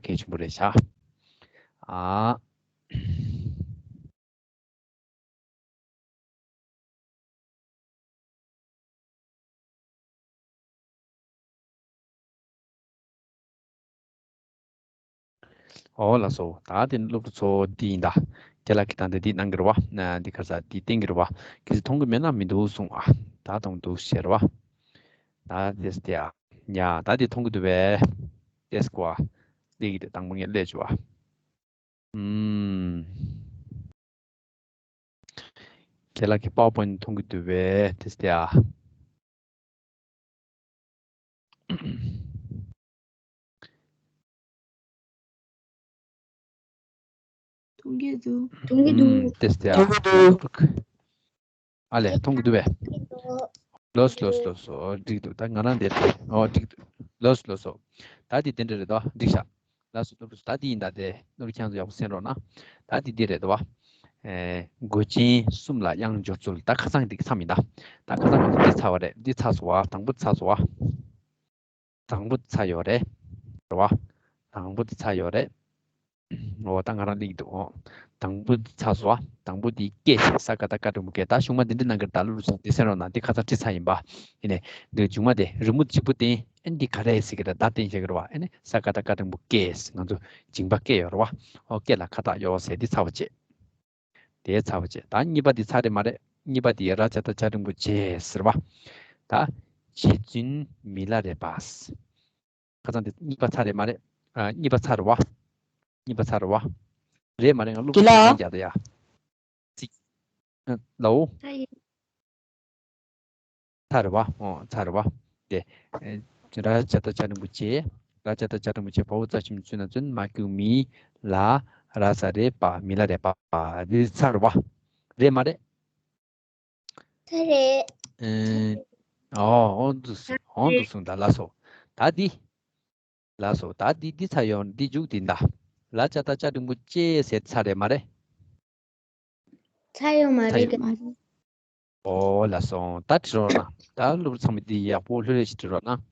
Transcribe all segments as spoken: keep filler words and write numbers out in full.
གལ་ཆེན་པོ་རེད་ཤག་ཨ། ཨོ་ལགས་སོ། ད་དེ་སློབ་ཕྲུག་ཚོ་འདི་ཡིན་ད། ཁྱེད་ལ་ཁྱེད་དང་དེ་འདི་གནང་གི་རེད་བ། ན་འདི་ག་ས་འདི་བསྟན་གི་རེད་བ། ཁྱེད་ཚོ་མཐོང་གི་མེད་ན་མི་འདུག་གསུང་ཨ། ད་མཐོང་འདུག་ཟེར་བ། ད་དེ་སྟེ་ཨ། ཡ་ད་དེ་མཐོང་གི་འདུག་བས། དེ་སྐོ་ཨ། འདི་གི་དེ་དང་པོ་ངས་ལས་བྱུ་བ། ཨུམ། ཁྱེད་ལ་ཁྱེད་པའོ་པོན་མཐོང་གི་འདུག་བས་དེ་སྟེ་ཨ། མཐོང་གི་འདུག་མཐོང་གི་འདུག་ཨུམ། དེ་སྟེ་ཨ། མཐོང་གི་འདུག་ཨ་ལས་མཐོང་གི་འདུག་བས། ལོས་ལོས་ལོས་སོ། འགྲིག་འདུག་ད་ང་རང་འདིར། ཨོ་འགྲིག་འདུག་ལོས་ལོས་སོ། ད་འདི་དེ་འདྲ་རེད་དོ། འགྲིག་ཤག་ལགས་སོ། སློབ་ཕྲུག་ད་འདི་ཡིན་ད་དེ། སློབ་ཕྲུག་ཁྱེད་ཚོ་ཡག་པོ་གསན་རོགས་གནང་། ད་འདི་འདི་རེད་དོ་བ། ཨེ། མགོ་ཅན་གསུམ་ལ་དབྱངས་སྦྱོར་ཚུལ། ད་ཁ་སང་འདི་མཚམས་ཡིན་ད། ད་ཁ་སང་འདི་ཚར་བ་རེད། འདི་ཚར་སོང་བ། དང་པོ་ཚར་སོང་བ། དང་པོ་ཚར་ཡོད་རེད། རེད་བ། དང་པོ་འདི་ཚར་ཡོད་རེད། འོ་ད་ང་རང་སླེབས་འདུག་ཨོ། དང་པོ་འདི་ཚར་སོང་བ། དང་པོ་འདི་སྐད་ཟེར། ས་ཀ་བཏགས་སྐ་འགྲེང་བུ་སྐད། ད་གཞུག་མ་འདི་འདྲ་གནང་གི་རེད། ད་ལོ་རུ་སོང་འདི་གསན་རོགས་གནང་། འདི་ཁ་སང་བྲིས་ཚར་ཡིན་པ། ཡིན་ནས་འདི་མཇུག་མ་དེ་རི་མོ་གཅིག་པུ་བསྟན། ཨེ་འདི་ག་རེ་ཟེར་གི་རེད། ད་བསྟན་བཞག་གི་རེད་བ། ཨེ་ནས་ས་ཀ་བཏགས་སྐ་འགྲེང་བུ་སྐད་ཟེར། ང་ཚོ་མཇིང་པ་སྐད་ཡོད་རེད་བ། ཨོ་སྐད་ལ་ཁ་བཏགས་ཡོད་ཟེར། འདི་ཚར་བ་བྱས། དེ་ཚར་བ་བྱས། ད་གཉིས་པ་འདི་ཚར་རེད་མ་རེད། གཉིས་པ་འདི་ར་ཇ་བཏགས་ཇ་འགྲེང་བུ་ཇེ་ཟེར་བ། ད་རྗེ་བཙུན་མི་ལ་རས་པ། ཁ་སང་འདི་གཉིས་པ་ཚར་རེད་མ་རེད། ཨ་གཉིས་པ་ཚར་རེད་བ། གཉིས་པ་ཚར་རེད་བ། རེད་མ་རེད། ང་སློབ་ཕྲུག་ཚོ་ལན་རྒྱག་ད་ཡ། ཚིག་ཨ་ལའོ། ཚར་རེད་བ། ཨོ་ཚར་རེད་བ། དེ་ཨེ་ར་ཇ་བཏགས་ཇ་འགྲེང་བུ་ཇེ། ར་ཇ་བཏགས་ཇ་འགྲེང་བུ་ཇེ། བ་འོག་ཙ་ཞབས་ཀྱུ་མ་བཙུན། ན་མ་གི་གུ་མི། ལ། ར་ས་རེ་པ། མི་ལ་རས་པ། འདི་ཚར་བ། རེད་མ་རེད། ཚར་རེད། ཨེ། ཨོ་འོ་འདུག་སེ། འོ་འདུག་སེ། ད་ལགས་སོ། ད་འདི། ལགས་སོ། ད་འདི་འདི་ཚར་ཡོང་། འདི་མཇུག་འདི་ད། ལ་ཇ་བཏགས་ལྕགས་འགྲེང་བུ་ལྕེ་ཟེར་ཚར་རེད་མ་རེད། ཚར་ཡོད་མ་རེད། ཚར་ཡོད་མ་རེད། ཨོ་ལགས་སོ། ད་བྲིས་རོགས་གནང་། ད་སློབ་ཕྲུག་ཚང་མས་འདི་ཡག་པོ་ལྷོད་ལྷོད་ཅིག་བྲིས་རོགས་གནང་།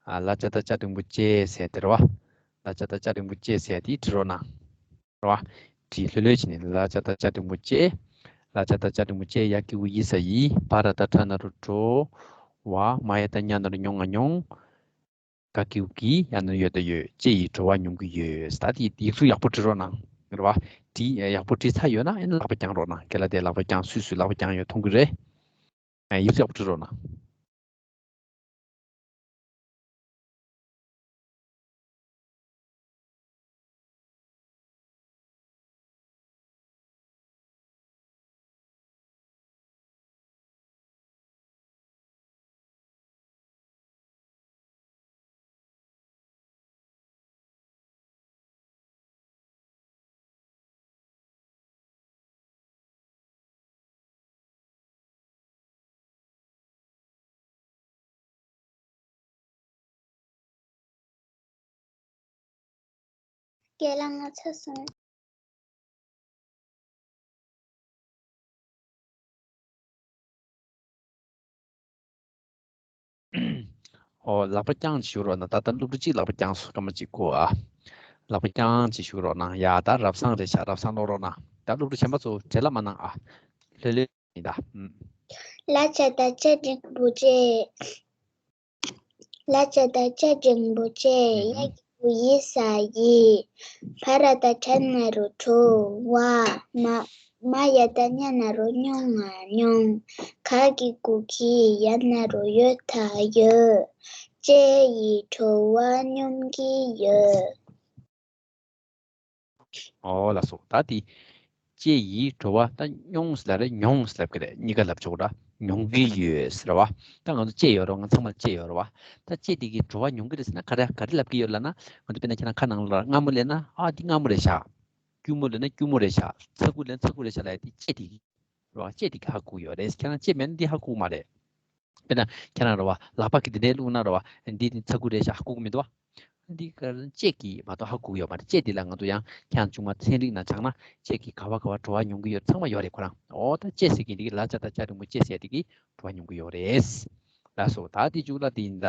ཨ་ལ་ཇ་བཏགས་ལྕགས་འགྲེང་བུ་ལྕེ་ཟེར་དེ་རེད་བ། ལ་ཇ་བཏགས་ལྕགས་འགྲེང་བུ་ལྕེ་ཟེར་དེ་བྲིས་རོགས་གནང་། རེད་བ། བྲིས་ལྷོད་ལྷོད་བྱས་ནས། ལ་ཇ་བཏགས་ལྕགས་འགྲེང་བུ་ལྕེ། ལ་ཇ་བཏགས་ལྕགས་འགྲེང་བུ་ལྕེ། ཡ་གི་གུ་ཡི་ས་ཡི། ཕ་ར་བཏགས་ཕྲ་ན་རོ་ཕྲོ། བ། མ་ཡ་བཏགས་མྱ་ན་རོ་མྱོ། ང་མྱོང་། ག་གི་གུ་གི། ཡ་ན་རོ་ཡོ་ད་ཡོད། ལྕེ་ཡིས་བྲོ་བ་མྱོང་གི་ཡོད། ད་དེ་ཡིག་གཟུགས་ཡག་པོ་བྲིས་རོགས་གནང་། རེད་བ། བྲིས་ཡག་པོ་བྲིས་ཚར་ཡོད་ན་ཨེ་ནི་ལག་པ་བརྐྱངས་རོགས་གནང་། ཁྱེད་ལ་དེ་ལག་པ་བརྐྱངས། སུས་སུས་ལག་པ་བརྐྱངས་ཡོད་མཐོང་གི་རེད། ཡིག་གཟུགས་ཡག་པོ་བྲིས་རོགས་གནང་། རྒན་ལགས་ང་ཚར་སོང་། ཨོ་ལག་པ་བརྐྱངས་ཅིག་ཞུ་རོགས་གནང་། ད་ལྟ་སློབ་ཕྲུག་གཅིག་ལག་པ་བརྐྱངས་སོང་། སྐར་མ་གཅིག་སྒུག་ཨ། ལག་པ་བརྐྱངས་ཅིག་ཞུ་རོགས་གནང་། ཡ་ད་རབ་བཟང་རེད་ཤག་རབ་བཟང་ཀློག་རོགས་གནང་། ད་སློབ་ཕྲུག་གཞན་པ་ཚོ་བྲེལ་བ་མ་གནང་ཨ། ལྷོད་ལྷོད་ཡིན་ད། ཨུམ། ལ་ཇ་བཏགས་ལྕགས་འགྲེང་བུ་ལྕེ། ལ་ཇ་བཏགས་ལྕགས་འགྲེང་བུ་ལྕེ། ཡ་གི་གུ་ཡི་ས་ཡི། ཕ་ར་བཏགས་ཕྲ་ན་རོ་ཕྲོ། བ། མ། མ་ཡ་བཏགས་མྱ་ན་རོ་མྱོ། ང་མྱོང་། ག་གི་གུ་གི། ཡ་ན་རོ་ཡོ་ད་ཡོད། ལྕེ་ཡིས་བྲོ་བ་མྱོང་གི་ཡོད། ཨོ་ལགས་སོ། ད་དེ་ལྕེ་ཡིས་བྲོ་བ། ད་མྱོང་ཟེར་ལབ་རེད། མྱོང་ཟེར་ལབ་ཀྱི་རེད། གཉིས་ཀ་ལབ་ཆོག་ར། མྱོང་གི་ཡོད་ཟེར་བ། ད་ང་ཚོ་ལྕེ་ཡོད་རེད་བ། ང་ཚང་མར་ལྕེ་ཡོད་རེད་བ། ད་ལྕེ་དེ་གིས་བྲོ་བ་མྱོང་གི་རེད་ཟེར་ན་ག་རེ་ག་རེ་ལབ་ཀྱི་ཡོད་ལབ་ན། ང་ཚོ་དཔེར་ན་ཁྱེད་རང་ཁ་ནང་ལ་མངར་མོ་སླེབས་ན་ཨ་འདི་མངར་མོ་རེད་ཤག་སྐྱུར་མོ་སླེབས་ན་སྐྱུར་མོ་རེད་ཤག་ཚ་ཁུ་སླེབས་ན་ཚ་ཁུ་རེད་ཤག་ལབ་ཡ་དེ་ལྕེ་དེ་གིས་རེད་བ། ལྕེ་དེ་གིས་ཧ་གོ་གི་ཡོད་རེད། ཁྱེད་རང་ལྕེ་མེད་ན་འདི་ཧ་གོ་གི་མ་རེད། དཔེར་ན་ཁྱེད་རང་རེད་བ། ལག་པ་གིས་འདི་འདྲའི་བླུགས་ན་རེད་བ། འདི་ནི་ཚ་ཁུ་རེད་ཤག་ཧ་གོ་གི་མི་འདུག་བ། འདི་ག་ལྕེ་གིས་མ་གཏོགས་ཧ་གོ་གི་ཡོད་མ་རེད། ལྕེ་འདི་ལ་ང་ཚོ་ཡང་ཁྱེད་རང་ཆུང་མ་ཚན་རིག་ནང་སྦྱངས་ན་ལྕེ་གིས་ག་བ་ག་བ་བྲོ་བ་མྱོང་གི་ཡོད་ཚང་མ་ཡོད་རེད་ཁོ་རང་། འོ་ད་ལྕེ་ཟེར་གྱི་འདི་གི་ལ་ཇ་བཏགས་ལྕགས་འགྲེང་བུ་ལྕེ་ཟེར་འདི་གིས་བྲོ་བ་མྱོང་གི་ཡོད་རེད། ལགས་སོ། ད་འདི་མཇུག་ལ་འདི་ཡིན་ད།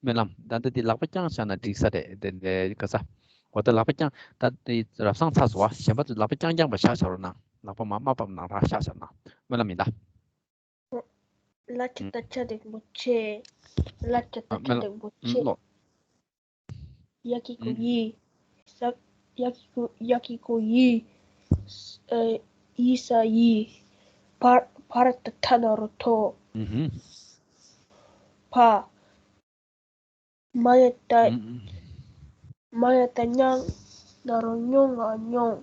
སྨོན་ལམ། ད་ལྟ་འདི་ལག་པ་བརྐྱངས་བཞག་ན་འགྲིག་ས་རེད། འདི་འདི་ག་ས། འོ་ད་ལག་པ་རྐྱང་ད་དེ་རབ་སང་ཚ་སོ་བ་གཞན་པ་ཚོ་ལག་པ་རྐྱང་རྐྱང་པ་བཞག་བྱ་རོགས་གནང་། ལག་པ་མ་མ་ཕབ་ནང་རང་བཞག་བྱ་རོགས་གནང་། སྨོན་ལམ་ཡིན་ད། ལ་ཅ་ད་ཅ་རིང་པོ་ཆེ། ལ་ཅ་ད་ཅ་རིང་པོ་ཆེ། ཡ་གི་གུ་ཡི། ས། ཡ་གི་གུ་ཡ་གི་གུ་ཡི། ས། ཡི་ས་ཡི། བ། བ་ར་ཏ་ཐ་ན་རོ་ཐོ། ཕ། མ་ཡ་ཏ། མ་ཡ་ཏ་ཉ་ན་རོ་ཉོ་ང་ཉོང་།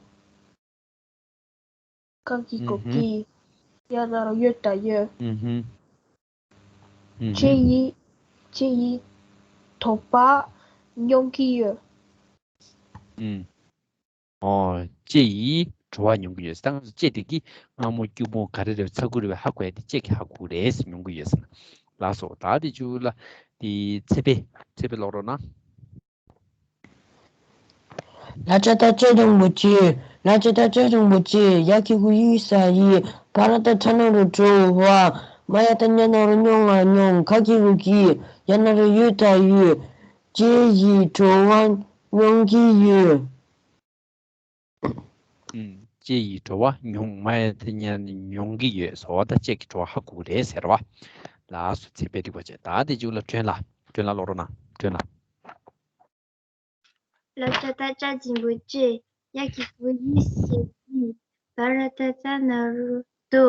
ཀ་གི་གུ་ཀི། ཡ་ན་རོ་ཡོ་ད་ཡོད། ཁྱེད་ཡིས། ཁྱེད་ཡིས་དྲོ་བ་མྱོང་གི་ཡོད། ཨོ། ཁྱེད་ཡིས་དྲོ་བ་མྱོང་གི་ཡོད། ད་ང་ཚོ་ཁྱེད་དེ་གི་སྔ་མོ་སྐྱུར་མོ་ག་རེ་རེད་ཚ་ཁུ་རེད་ཧ་གོ་ཡ་དེ་ཁྱེད་ཀྱིས་ཧ་གོ་རེད་ཟེར་མྱོང་གི་ཡོད་ཟེར་ན། ལགས་སོ། ད་དེ་ཅུ་ལ་དེ་ཚེ་འཕེལ་ཚེ་འཕེལ་ཀློག་རོགས་གནང་། ལ་ཅ་ད་ཅ་རིང་པོ་ཆེ། ལ་ཅ་ད་ཅ་རིང་པོ་ཆེ། ཡ་གི་གུ་ཡི་ས་ཡི། བ་ར་ཏ་ཐ་ན་རོ་དྲོ་བ། མ་ཡ་ཏ་ཉ་ན་རོ་ཉོ་ང་ཉོང་། ཁ་གི་གུ་གི། ཡ་ན་རོ་ཡོ་ད་ཡོད། ཁྱེད་ཡིས་དྲོ་བ་མྱོང་གི་ཡོད། ཨུམ། ཁྱེད་ཡིས་དྲོ་བ་མྱོང་། མ་ཡ་ཏ་ཉ་ནི་མྱོང་གི་ཡོད་ཟེར་བ། ད་ཁྱེད་ཀྱིས་དྲོ་བ་ཧ་གོ་གི་རེད་ཟེར་བ། ལགས་སོ། ཚེ་འཕེལ་འགྲིག་པ་བྱས། ད་དེ་ཅུ་ལ་སྒྲོན་ལ་སྒྲོན་ལ་ཀློག་རོགས་གནང་། སྒྲོན་ལ། ལ་ཅ་ད་ཅ་རིང་པོ་ཆེ། ཡ་གི་གུ་ཡི་ས་ཡི། བ་ར་ཏ་ཐ་ན་རོ་དྲོ་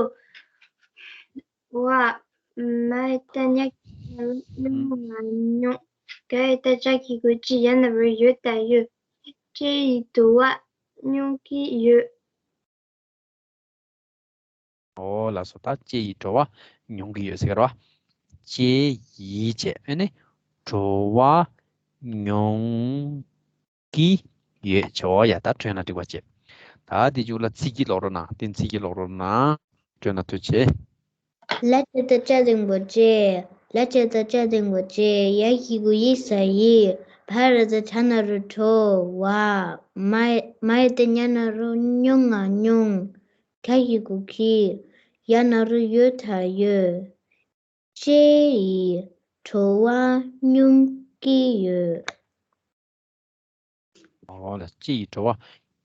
བ། མ་ཡ་ཏ་ཉ་གི་གུ་ཉོ་ང་ཉོང་། ཀ་ཡ་ཏ་ཅ་གི་གུ་ཅི། ཡ་ན་རོ་ཡོ་ད་ཡོད། ཁྱེད་ཡིས་དྲོ་བ་མྱོང་གི་ཡོད། ཨོ་ལགས་སོ། ད་ཁྱེད་ཡིས་དྲོ་བ་མྱོང་གི་ཡོད་ཟེར་གི་རེད་བ། ཁྱེད་ཡིས་བྱས་ཨ་ནི་དྲོ་བ་མྱོང་གི་ཡོད་བྱས། ཨོ་ཡ། ད་སྒྲོན་ལ་འགྲིག་པ་བྱས། ད་དེ་ཅུ་ལ་ཚིག་གི་ཀློག་རོགས་གནང་། བསྟན་ཚིག་གི་ཀློག་རོགས་གནང་། སྒྲོན་ལ་ཐུགས་རྗེ་ཆེ། ལ་ཅ་ད་ཅ་རིང་པོ་ཆེ། ལ་ཅ་ད་ཅ་རིང་པོ་ཆེ། ཡ་གི་གུ་ཡི་ས་ཡི། བ་ར་ཏ་ཐ་ན་རོ་དྲོ་བ། མ་མ་ཡ་ཏ་ཉ་ན་རོ་ཉོ་ང་ཉོང་། ཁ་གི་གུ་ཁྱི། ཡ་ན་རོ་ཡོ་ད་ཡོད། ཁྱེད་ཡིས་དྲོ་བ་མྱོང་གི་ཡོད། ཨོ་ལ། ཁྱེད་ཡིས་དྲོ་བ་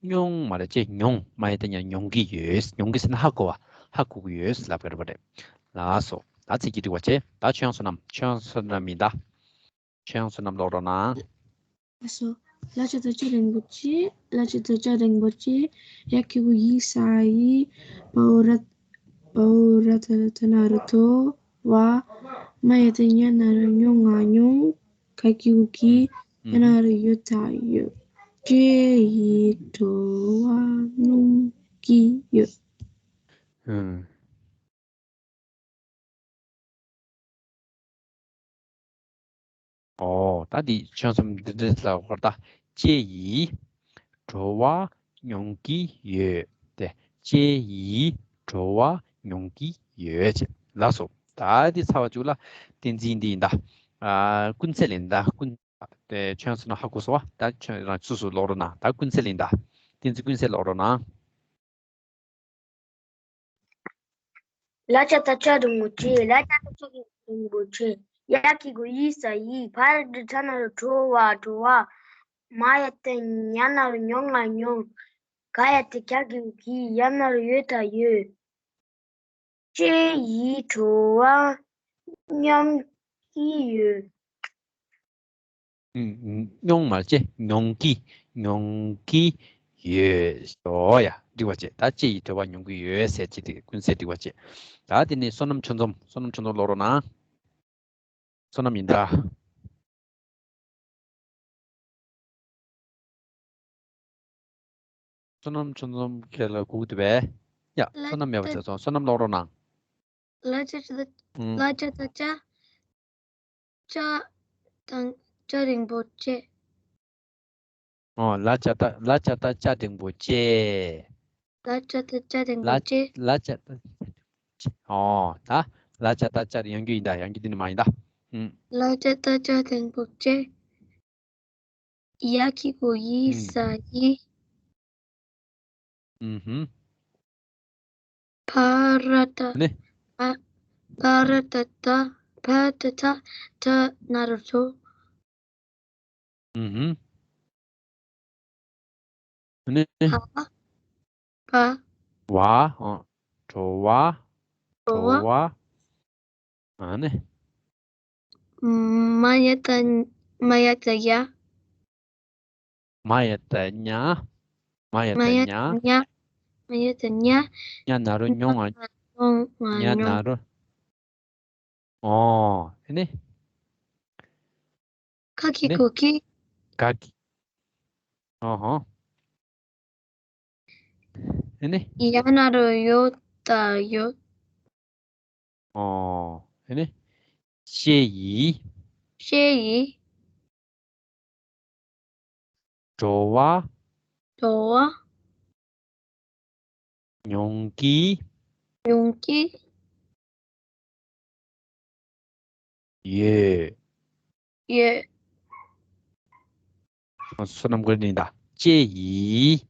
མྱོང་མ་རེད། ཁྱེད་མྱོང་། མ་ཡ་ཏ་ཉ་མྱོང་གི་ཡོད། མྱོང་གི་ཟེར་ན་ཧ་གོ་བ། ཧ་གོ་གི་ཡོད་ལབ་ཀྱི་རེད་པ་རེད། ལགས་སོ། ད་ཚིག་གི་འགྲིག་པ་བྱས། ད་ཆོས་དབྱངས་བསོད་ནམས། ཆོས་དབྱངས་བསོད་ནམས་ཡིན་ད། ཆོས་དབྱངས་བསོད་ནམས་ཀློག་རོགས་གནང་། ལགས་སོ། ལ་ཅ་ད་ཅ་རིང་པོ་ཆེ། ལ་ཅ་ད་ཅ་རིང་པོ་ཆེ། ཡ་གི་གུ་ཡི་ས་ཡི། བ་འོ་ར་བ་འོ་ར་ཏ་ཐ་ན་རོ་དྲོ་བ། མ་ཡ་ཏ་ཉ་ན་རོ་ཉོ་ང་ཉོང་། ཁ་གི་གུ་ཁྱི། ཡ་ན་རོ་ཡོ་ད་ཡོད། ཁྱེད་ཡིས་དྲོ་བ་མྱོང་གི་ཡོད། ཨུམ། ཨོ། ད་འདི་ཆོས་མཚམས་འདི་འདྲ་ལ་བར་ད་ཁྱེད་ཡིས་དྲོ་བ་མྱོང་གི་ཡོད་དེ། ཁྱེད་ཡིས་དྲོ་བ་མྱོང་གི་ཡོད་ཅེས། ལགས་སོ། ད་འདི་ཚར་བ་ཅིག་ལ་བསྟན་འཛིན་འདི་ཡིན་ད། ཨ། ཀུན་གསལ་ཡིན་ད། ཀུན་དེ་ཆོས་མཚམས་ན་ཧ་གོ་སོང་བ། ད་ཁྱོད་རང་སུ་སུ་ཀློག་རོགས་གནང་། ད་ཀུན་གསལ་ཡིན་ད། བསྟན་འཛིན་ཀུན་གསལ་ཀློག་རོགས་གནང་། ལ་ཅ་ད་ཅ་རིང་པོ་ཆེ། ལ་ཅ་ད་ཅ་རིང་པོ་ཆེ། ཡ་གི་གུ་ཡི་ས་ཡི། བ་ར་ཏ་ཐ་ན་རོ་དྲོ་བ། དྲོ་བ། མ་ཡ་ཏ་ཉ་ན་རོ་ཉོ་ང་ཉོང་། ག་ཡ་ཏ་ཁ་གི་གུ་ཁྱི། ཡ་ན་རོ་ཡོ་ད་ཡོད། ཁྱེད་ཡིས་དྲོ་བ་མྱོང་གི་ཡོད། ཨུམ། མྱོང་མ་རེད། མྱོང་གི། མྱོང་གི་ཡོད། ཨོ་ཡ། འགྲིག་པ་བྱས། ད་ཁྱེད་ཡིས་དྲོ་བ་མྱོང་གི་ཡོད་ཟེར་གྱི་དེ་ཀུན་གསལ་འགྲིག་པ་བྱས། ད་དེ་ནས་བསོད་ནམས་ཆོས་འཛོམས། བསོད་ནམས་ཆོས་འཛོམས་ཀློག་རོགས་གནང་། བསོད་ནམས་ཡིན་ད། བསོད་ནམས་ཆོས་འཛོམས་ཁྱེད་ལ་སྒུག་འདུག་པས། ཡ། བསོད་ནམས་མེད་པ་བྱས་སོང་། བསོད་ནམས་ཀློག་རོགས་གནང་། ལ་ཅ་ད། ཨུམ། ལ་ཅ་ད་ཅ། ཅ་དང་ཅ་རིང་པོ་ཆེ། ཨོ། ལ་ཅ་ད། ལ་ཅ་ད་ཅ་རིང་པོ་ཆེ། ལ་ཅ་ད་ཅ་རིང་པོ་ལ་ཆེ། ལ་ཅ་ད། ཨོ། ད་ལ་ཅ་ད་ཅ་ཡང་རྒྱུ་ཡིན་ད། ཡང་རྒྱུ་འདི་ནི་མ་ཡིན་ད། ཨུམ། ལ་ཅ་ད་ཅ་རིང་པོ་ཆེ། ཡ་གི་གུ་ཡི་ས་ཡི། ཨུམ་ཧུམ། བ་ར་ཏ། ནི། བ་བ་ར་ཏ་ཏ། བ་ཏ་ཐ་ཐ་ན་རོ་དྲོ། ཨུམ་ཧུམ། ནི། བ། བ། བ། ཨ། བྲོ་བ། བྲོ་བ། བྲོ་བ། ཨ་ནི། མ་ཡ་བཏགས། མ་ཡ་བཏགས་ཡ། མ་ཡ་བཏགས་མྱ། མ་ཡ་མ་ཡ་བཏགས་མྱ། བཏགས་མྱ། མ་ཡ་བཏགས་མྱ། ཉ་ན་རོ་མྱོ་ང་། མྱོ་ང་། ཉ་མྱོང་། ན་རོ། ཨོ། ཨེ་ནི། ག་གི་ནི། གུ་གི། ག་གི། ཨོ་ཧོ། ཨེ་ནི། ཡ་ན་རོ་ཡོ་ད་ཡོད། ཨོ། ཨེ་ནི། ཤེ་ཡི། ཤེ་ཡི། བྲོ་བ། བྲོ་བ། མྱོང་གི། མྱོང་གི། ཡོད། ཡོད། བསོད་ནམས་ཀུན་ལྡན་ད། ལྕེ་ཡིས།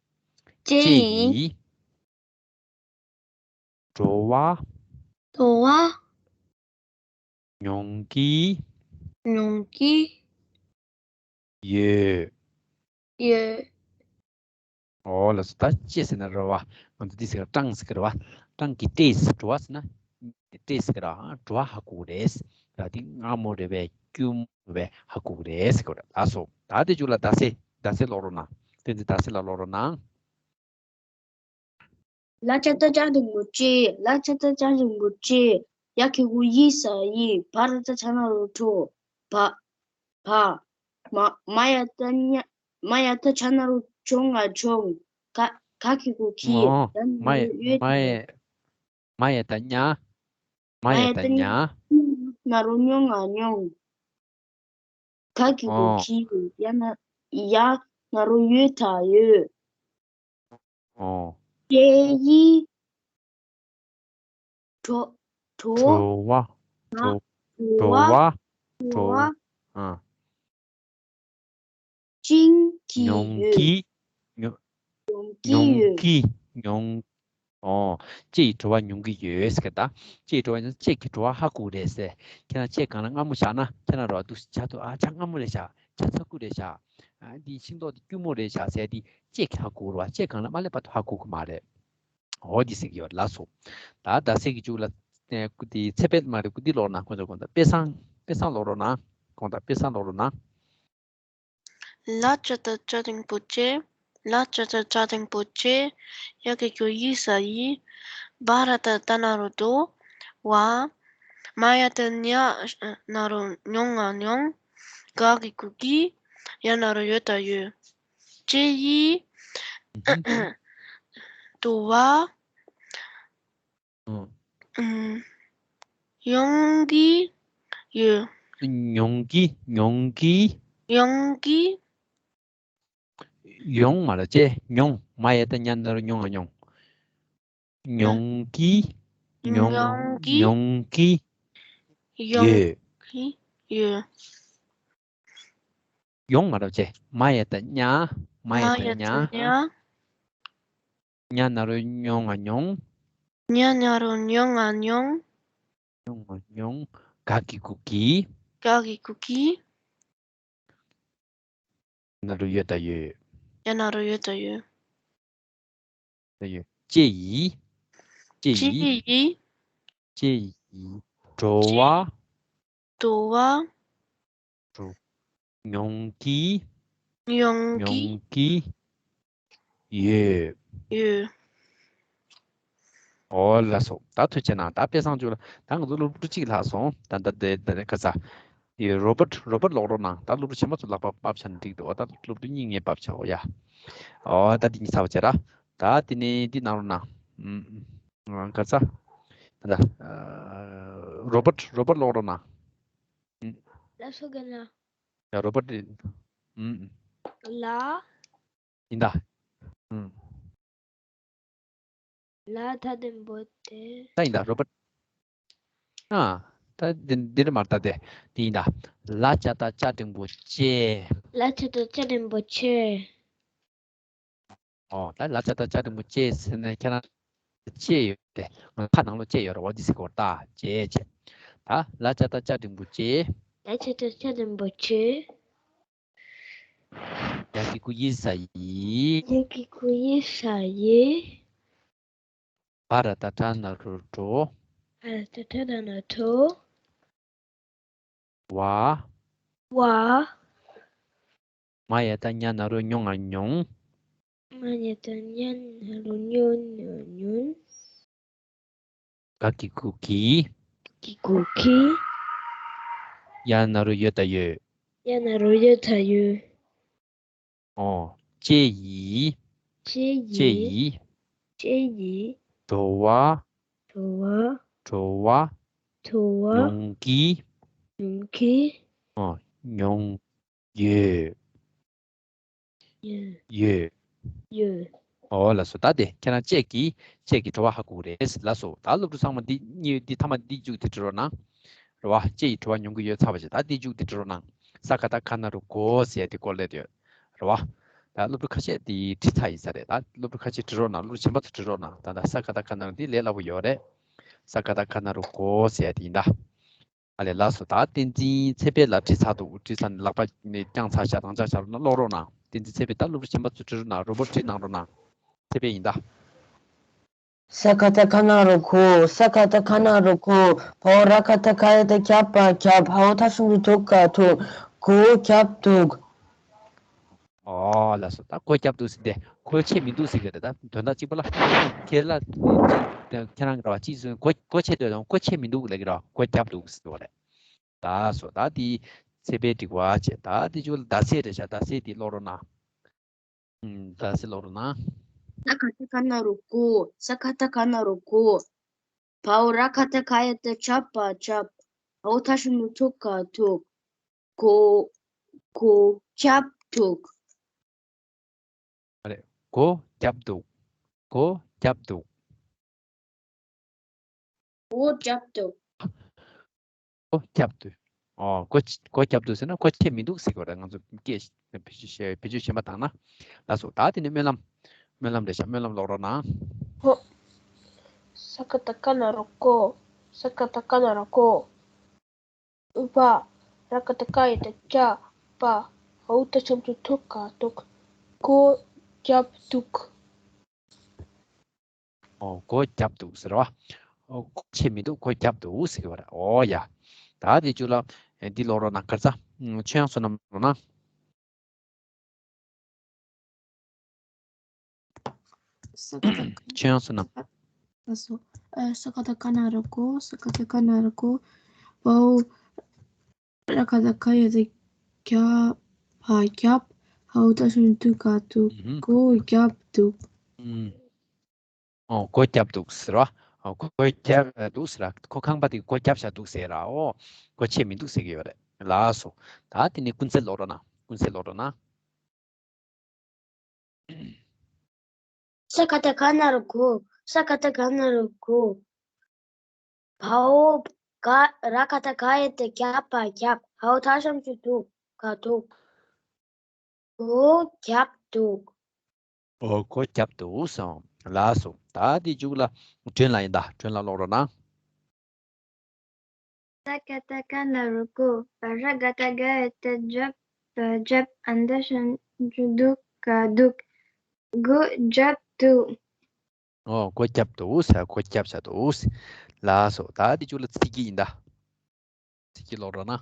ལྕེ་ལྕེ་ཡིས། ཡིས། བྲོ་བ། བྲོ་བ། མྱོང་གི། མྱོང་གི། ཡོད། ཡོད། ཨོ་ལགས་སོ། ད་ལྕེ་ཟེར་ན་རེད་བ། ང་ཚོ་འདི་ཟེར་གི་སྐྲངས་ཟེར་གི་རེད་བ། སྐྲངས་ཀྱི་ལྕེ་ཟེར། བྲོ་བ་ཟེར་ན་ལྕེ་ཟེར་གི་རེད། བྲོ་བ་ཧ་གོ་གི་རེད། ད་འདི་མངར་མོ་རེད་པས། སྐྱུར་མོ་རེད་པས། ཧ་གོ་གི་རེད་ཟེར་གི་རེད། ལགས་སོ། ད་དེ་མཇུག་ལ་ཟླ་ཚེས། ཟླ་ཚེས་ཀློག་རོགས་གནང་། བསྟན་འཛིན་ཟླ་ཚེས་ལགས་ཀློག་རོགས་གནང་། ལ་ཅ་བཏགས་ལྕ་འགྲེང་བུ་ལྕེ། ལ་ཅ་བཏགས་ལྕ་འགྲེང་བུ་ལྕེ། ཡ་གི་གུ་ཡི་ས་ཡིས། བ་ར་བཏགས་བྱ་ན་རོ་བྲོ། བ། བ། མ། མ་ཡ་བཏགས་མྱ། མ་ཡ་བཏགས་མྱ་ན་རོ་མྱོ་ང་མྱོང་། ག། ག་གི་གུ་གི། ཨོ། ཡ་ན་མ་ཡ། རོ་ཡོད། མ་ཡ། མ་ཡ་བཏགས་མྱ། མ་ཡ་བཏགས་མྱ། མ་ཡ་བཏགས་མྱ་ན་རོ་མྱོ་ང་མྱོང་། ག་གི་གུ་ཨོ། གི། ཡ་ན། ཡ་ན་རོ་ཡོ་ད་ཡོད། ཨོ། ལྕེ་ཡིས། བྲོ། བྲོ། བྲོ་བ། བྲོ། བྲོ་བ། བྲོ་བ། བྲོ་བ། ཨ། ཅིང་གི་མྱོང་ཡོད། གི། མྱོ། མྱོང་གི་མྱོང་ཡོད། གི། མྱོང་། ཨོ། ལྕེ་ཡིས་བྲོ་བ་མྱོང་གི་ཡོད་ཟེར་གི་ད། ལྕེ་ཡིས་བྲོ་བ་མྱོང་། ལྕེ་གིས་བྲོ་བ་ཧ་གོ་རེད་ཟེར། ཁྱེད་རང་ལྕེ་སྒང་ལ་མངར་མོ་བཞག་ན། ཁྱེད་རང་རོ་འདུག་ཇ་འདུག་ཨ་ཇ་མངར་མོ་རེད་བཞག་ཇ་ཚ་ཁུ་རེད་བཞག་ཨ་འདི་ཤིང་ཏོག་འདི་སྐྱུར་མོ་རེད་བཞག་ཟེར་འདི་ལྕེ་གིས་ཧ་གོ་རེད་བ། ལྕེ་སྒང་ལ་མ་སླེབས་བར་དུ་ཧ་གོ་གི་མ་རེད། འོ་འདི་ཟེར་གི་ཡོད། ལགས་སོ། ད་ཟླ་ཚེས་ཀྱི་མཇུག་ལ་ཨེ་ཀུ་འདི་ཚེ་འཕེལ་མ་རེད། ཀུ་འདི་ཀློག་ན་ཁོང་ཚོ་གོང་དང་དཔེ་བཟང་། དཔེ་བཟང་ཀློག་རོགས་གནང་། གོང་དང་དཔེ་བཟང་ཀློག་རོགས་གནང་། ལ་ཅ་བཏགས་ལྕ་འགྲེང་བུ་ལྕེ། ལ་ཅ་བཏགས་ལྕ་འགྲེང་བུ་ལྕེ། ཡ་གི་གུ་ཡི་ས་ཡིས། བ་ར་བཏགས་བཏའ་ན་རོ་བྲོ། བ། མ་ཡ་བཏགས་མྱ་ན་རོ་མྱོ་ང་མྱོང་། ག་གི་གུ་གི། ཡ་ན་རོ་ཡོ་ད་ཡོད། ལྕེ་ཡིས། ཨུ་ཧུམ། བྲོ་བ། ཨུ། ཨུམ། ཡོང་གི་ཡོད། མྱོང་གི། མྱོང་གི། ཡོང་གི། ཡོང་མ་རེད་ལྕེ། མྱོང་། མ་ཡ་བཏགས་མྱ་ན་རོ་མྱོ་ང་མྱོང་། མྱོང་གི། མྱོང་། མྱོང་གི། མྱོང་གི། ཡོང་ཡོད། གི་ཡོད། ཡོང་མ་རེད་ལྕེ། མ་ཡ་བཏགས་མྱ། མ་ཡ་བཏགས་མྱ། མ་ཡ་བཏགས་མྱ། མྱ་ན་རོ་མྱོ་ང་མྱོང་། མྱ་ན་རོ་མྱོ་ང་མྱོང་། མྱོ་ང་མྱོང་། ག་གི་གུ་གི། ག་གི་གུ་གི། ན་རོ་ཡོ་ད་ཡོད། ཡ་ན་རོ་ཡོ་ད་ཡོད། ད་ཡོད། ལྕེ་ཡིས། ལྕེ་ལྕེ་ཡིས། ཡིས། ལྕེ་ཡིས། བྲོ་བ། བྲོ་བ། བྲོ། མྱོང་གི། མྱོང་གི། མྱོང་གི། ཡོད། ཡོད། ཨོ་ལགས་སོ། ད་ཐུགས་རྗེ་གནང་། ད་དཔེ་བཟང་བཅུག་ལ། ད་ང་ཚོ་སློབ་ཕྲུག་གཅིག་ལྷག་སོང་། ད་ད་དེ་དེ་ག་ས། ཡོད། རོ་བརྟ་རོ་བརྟ་ཀློག་རོགས་གནང་། ད་སློབ་ཕྲུག་ཆེན་མོ་ཚོ་ལག་པ་ཕབ་བྱས་ན་འགྲིག་འདུག་ཨོ་ད་སློབ་ཕྲུག་གཉིས་ངས་ཕབ་བྱས། ཨོ་ཡ། ཨོ་ད་འདི་གཉིས་ཚར་བ་བྱས་ར། ད་དེ་ནས་འདི་གནང་རོགས་གནང་། ཨུམ། ག་ས། ད་ད། རོ་བརྟ་རོ་བརྟ་ཀློག་རོགས་གནང་། ལགས་སོ་རྒན་ལགས། ཡ་རོ་བརྟ། ཨུམ། ལ། ཡིན་ད། ཨུམ། ལ་ད་འགྲེང་བུ་ལྕེ། ད་ཡིན་ད་རོ་བརྟ། ཨ། ད་འདི་འདི་རེད་མ་རེད། ད་དེ་འདི་ཡིན་ད། ལ་ཅ་བཏགས་ལྕ་འགྲེང་བུ་ལྕེ། ལ་ཅ་བཏགས་ལྕ་འགྲེང་བུ་ལྕེ། ཨོ་ད་ལ་ཅ་བཏགས་ལྕ་འགྲེང་བུ་ལྕེ་ཟེར་ནས་ཁྱེད་རང་ལྕེ་ཡོད་དེ། ང་ཁ་ནང་ལོགས་ལྕེ་ཡོད་རེད་བ། འདི་ཟེར་གོ་ད་ལྕེ་ལྕེ། ད་ལ་ཅ་བཏགས་ལྕ་འགྲེང་བུ་ལྕེ། ལ་ཅ་བཏགས་ལྕ་འགྲེང་བུ་ལྕེ། ཡ། ག་གི་གུ་ཡི་ས་ཡི། ཡ་གི་གུ་ཡི་ས་ཡི། བ་ར་བཏགས་བྲ་ན་རོ་བྲོ། བ་ར་བཏགས་བྲ་ན་རོ་བྲོ། བ། བ། མ་ཡ་བཏགས་མྱ་ན་རོ་མྱོ་ང་མྱོང་། མ་ཡ་བཏགས་མྱ་ན་རོ་མྱོ་ང་མྱོང་། ག་གི་གུ་གི། གི་གུ་གི། ཡ་ན་རོ་ཡོ་ད་ཡོད། ཡ་ན་རོ་ཡོ་ད་ཡོད། ཨོ། ཅེ་ཡི། ཅེ་ཡི། ཅེ་ཡི། ཅེ་ཡི། བྲོ་བ། བྲོ་བ། བྲོ་བ། བྲོ་བ། མྱོང་གི། མྱོང་གི། ཨོ། མྱོང་ཡོད། ཡོད། ཡོད། ཡོད། ཨོ་ལགས་སོ། ད་དེ་ཁྱེད་རང་ཅེ་གི་ཅེ་གི་བྲོ་བ་ཧ་གོ་གི་རེད་ལགས་སོ། ད་སློབ་ཕྲུག་ཚང་མ་འདི་གཉིས་འདི་མཐའ་མ་འདི་མཇུག་དེ་འབྲི་རོགས་གནང་། རེད་བ། ཅེ་ཡི་བྲོ་བ་མྱོང་གི་ཡོད་ཚར་བ་ཞིག་ད་འདི་མཇུག་དེ་འབྲི་རོགས་གནང་། ས་ཀ་བཏགས་སྒ་ན་རོ་སྒོ་ཟེར་ཡ་དེ་སྐོར་ལས་དེ་ཡོད། རེད་བ། ད་སློབ་ཕྲུག་ཁ་ཤས་དེ་བྲིས་ཚར་ཡིན་ས་རེད། ད་སློབ་ཕྲུག་ཁ་ཤས་འབྲི་རོགས་གནང་། སློབ་ཕྲུག་གཞན་པ་ཚོ་འབྲི་རོགས་གནང་། ད་ད་ས་ཀ་བཏགས་སྒ་ན་རོ་འདི་ལས་སླ་པོ་ཡོད་རེད། ས་ཀ་བཏགས་སྒ་ན་རོ་སྒོ་ཟེར་ཡ་དེ་ཡིན་ད། ཨ་ལས་ལགས་སོ། ད་བསྟན་འཛིན་ཚེ་འཕེལ་ལགས་བྲིས་ཚར་འདུག་བྲིས་ཚར་ནས་ལག་པ་ནས་བརྐྱངས་ཚར་ཤག་དང་ཆ་བཞག་རོགས་གནང་། ཀློག་རོགས་གནང་། བསྟན་འཛིན་ཚེ་འཕེལ། ད་སློབ་ཕྲུག་གཞན་པ་ཚོ་བྲིས་རོགས་གནང་། རོ་པོ་བྲིས་གནང་རོགས་གནང་། ཚེ་འཕེལ་ཡིན་ད། ས་ཀ་བཏགས་སྒ་ན་རོ་སྒོ། ས་ཀ་བཏགས་སྒ་ན་རོ་སྒོ། བའོ་ར་ག་བཏགས་རྒ་ཡ་བཏགས་རྒྱ་བ་རྒྱབ། འའོ་ཐ་ཞབས་ཀྱུ་དུ་ག་བཏུག་སྒོ་བརྒྱབ་འདུག་ཨོ་ལགས་སོ། ད་སྒོ་བརྒྱབ་འདུག་ཟེར་ཏེ་སྒོ་ཕྱེ་མི་འདུག་ཟེར་གི་རེད། ད་དོན་དག་གཅིག་པ་ལ་ཁྱེད་ལ་ཁྱེད་རང་གི་ར་བ་གཅིག་ཟེར། སྒོ་སྒོ་ཕྱེ་འདུག་དང་སྒོ་ཕྱེ་མི་འདུག་ལབ་གི་ར། སྒོ་བརྒྱབ་འདུག་ཟེར་བ་རེད། ལགས་སོ། ད་དེ་ཚེ་འཕེལ་འགྲིག་པ་བྱས། ད་དེ་ཚོ་ལ་ཟླ་ཚེས་རེད་ཤག་ཟླ་ཚེས་དེ་ཀློག་རོགས་གནང་། ཨུམ། ཟླ་ཚེས་ཀློག་རོགས་གནང་། ས་ཀ་བཏགས་སྒ་ན་རོ་སྒོ། ས་ཀ་བཏགས་སྒ་ན་རོ་སྒོ། བའོ་ར་ག་བཏགས་རྒ་ཡ་བཏགས་རྒྱ་བ་རྒྱབ། འའོ་ཐ་ཞབས་ཀྱུ་དུ་ག་བཏུག་སྒོ། སྒོ་བརྒྱབ་འདུག་ཨ་རེ། སྒོ་བརྒྱབ་འདུག་སྒོ་བརྒྱབ་འདུག་སྒོ་བརྒྱབ་འདུག་སྒོ་བརྒྱབ་འདུག་ཨོ། སྒོ་སྒོ་བརྒྱབ་འདུག་ཟེར་ན་སྒོ་ཕྱེ་མི་འདུག་ཟེར་དགོས་རེད། ང་ཚོ་སྐད་བེད་སྤྱོད་བེད་སྤྱོད་གཞན་པ་བཏང་ན། ལགས་སོ། ད་དེ་ནས་སྨོན་ལམ། སྨོན་ལམ་རེད་ཤག་སྨོན་ལམ་ཀློག་རོགས་གནང་། སྒོ། ས་ཀ་བཏགས་སྒ་ན་རོ་སྒོ། ས་ཀ་བཏགས་སྒ་ན་རོ་སྒོ། བ། ར་ག་བཏགས་རྒ་ཡ་བཏགས་རྒྱ། བ། འའོ་ཐ་ཞབས་ཀྱུ་དུ་ག་འདུག་སྒོ་བརྒྱབ་འདུག་ཨོ། སྒོ་བརྒྱབ་འདུག་ཟེར་བ། ཨོ། སྒོ་ཕྱེ་མི་འདུག་སྒོ་བརྒྱབ་འདུག་ཟེར་གི་བ་རེད། ཨོ་ཡ། ད་དེ་མཇུག་ལ་འདི་ཀློག་རོགས་གནང་། ག་རེ་ཟ། ཆོས་དབྱངས་བསོད་ནམས་ཀློག་ན། ཆོས་དབྱངས་བསོད་ནམས། ལགས་སོ། ཨ། ས་ཀ་བཏགས་སྒ་ན་རོ་སྒོ། ས་ཀ་བཏགས་སྒ་ན་རོ་སྒོ། བའོ་ར་ག་བཏགས་རྒ་ཡ་བཏགས་རྒྱ་བ་རྒྱབ། འའོ་ཐ་ཞབས་ཀྱུ་དུ་ག་འདུག་ཨུ་ཧུམ། སྒོ་བརྒྱབ་འདུག་ཨུམ། ཨོ། སྒོ་བརྒྱབ་འདུག་ཟེར་བ། ཨོ། སྒོ་བརྒྱབ་འདུག་ཟེར་བ། ཁོ་ཁང་པ་དེ་སྒོ་བརྒྱབ་བཞག་འདུག་ཟེར་ར། ཨོ། སྒོ་ཕྱེ་མི་འདུག་ཟེར་གི་ཡོད་རེད། ལགས་སོ། ད་དེ་ནས་ཀུན་གསལ་ཀློག་རོགས་གནང་། ཀུན་གསལ་ཀློག་རོགས་གནང་། ས་ཀ་བཏགས་སྒ་ན་རོ་སྒོ། ས་ཀ་བཏགས་སྒ་ན་རོ་སྒོ། བའོ་ག་ར་ག་བཏགས་རྒ་ཡ་བཏགས་རྒྱ་བ་རྒྱབ། འའོ་ཐ་ཞབས་ཀྱུ་དུ་ག་འདུག་སྒོ་བརྒྱབ་འདུག་ཨོ། སྒོ་བརྒྱབ་འདུག་སོང་། ལགས་སོ། ད་དེ་མཇུག་ལ་སྒྲོན་ལགས་ཡིན་ད། སྒྲོན་ལགས་ཀློག་རོགས་གནང་། ས་ཀ་བཏགས་སྒ་ན་རོ་སྒོ། བ་ར་ག་བཏགས་རྒ་ཡ་བཏགས་རྒྱ་བ་རྒྱབ། འའོ་ཐ་ཞབས་ཀྱུ་དུ་ག་འདུག་སྒོ་བརྒྱབ་འདུག་ཨོ། སྒོ་བརྒྱབ་འདུག་ཟེར། སྒོ་བརྒྱབ་བཞག་འདུག་ལགས་སོ། ད་དེ་མཇུག་ལ་ཚིག་གི་ཡིན་ད། ཚིག་གི་ཀློག་རོགས་གནང་།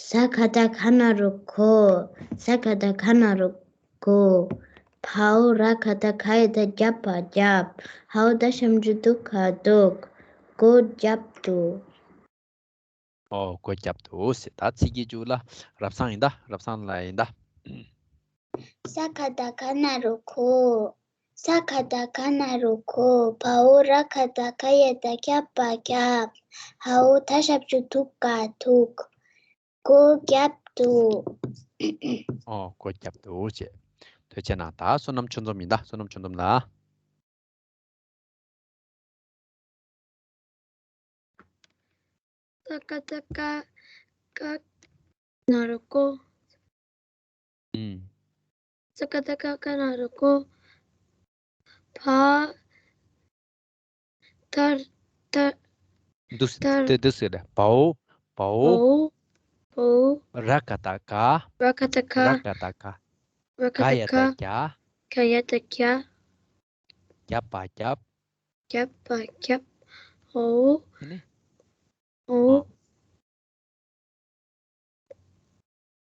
ས་ཀ་བཏགས་སྒ་ན་རོ་སྒོ། ས་ཀ་བཏགས་སྒ་ན་རོ་སྒོ། བའོ་ར་ག་བཏགས་རྒ་ཡ་བཏགས་རྒྱ་བ་རྒྱབ། འའོ་ཐ་ཞབས་ཀྱུ་དུ་ག་འདུག་སྒོ་བརྒྱབ་འདུག་ཨོ། སྒོ་བརྒྱབ་འདུག་ཟེར། ད་ཚིག་གི་མཇུག་ལ་རབ་བཟང་ཡིན་ད། རབ་བཟང་ལགས་ཡིན་ད། ས་ཀ་བཏགས་སྒ་ན་རོ་སྒོ། ས་ཀ་བཏགས་སྒ་ན་རོ་སྒོ། བའོ་ར་ག་བཏགས་རྒ་ཡ་བཏགས་རྒྱ་བ་རྒྱབ། འའོ་ཐ་ཞབས་ཀྱུ་དུ་ག་འདུག་སྒོ་བརྒྱབ་འདུག་ཨོ། སྒོ་བརྒྱབ་འདུག་ཅེས། ཐུགས་རྗེ་གནང་། ད་བསོད་ནམས་ཆོས་འཛོམས་ཡིན་ད། བསོད་ནམས་ཆོས་འཛོམས་ལགས། ས་ཀ་བཏགས་སྒ་ན་རོ་སྒོ། ཨུམ། ས་ཀ་བཏགས་སྒ་ན་རོ་སྒོ། བ། ད་ར་ད་ར། འདུག་སེ་ད་ར། འདུག་སེ་རེད། བའོ། བའོ། བའོ། འོ། ར་ག་བཏགས་ག། ར་ག་བཏགས་ག། ར་ག་བཏགས་ག། ར་ག་བཏགས་ག། ག་ཡ་བཏགས་གྱ། ག་ཡ་བཏགས་གྱ། རྒྱབ་པ་རྒྱབ། རྒྱབ་པ་རྒྱབ། འོ། ཨ་ནི། འོ།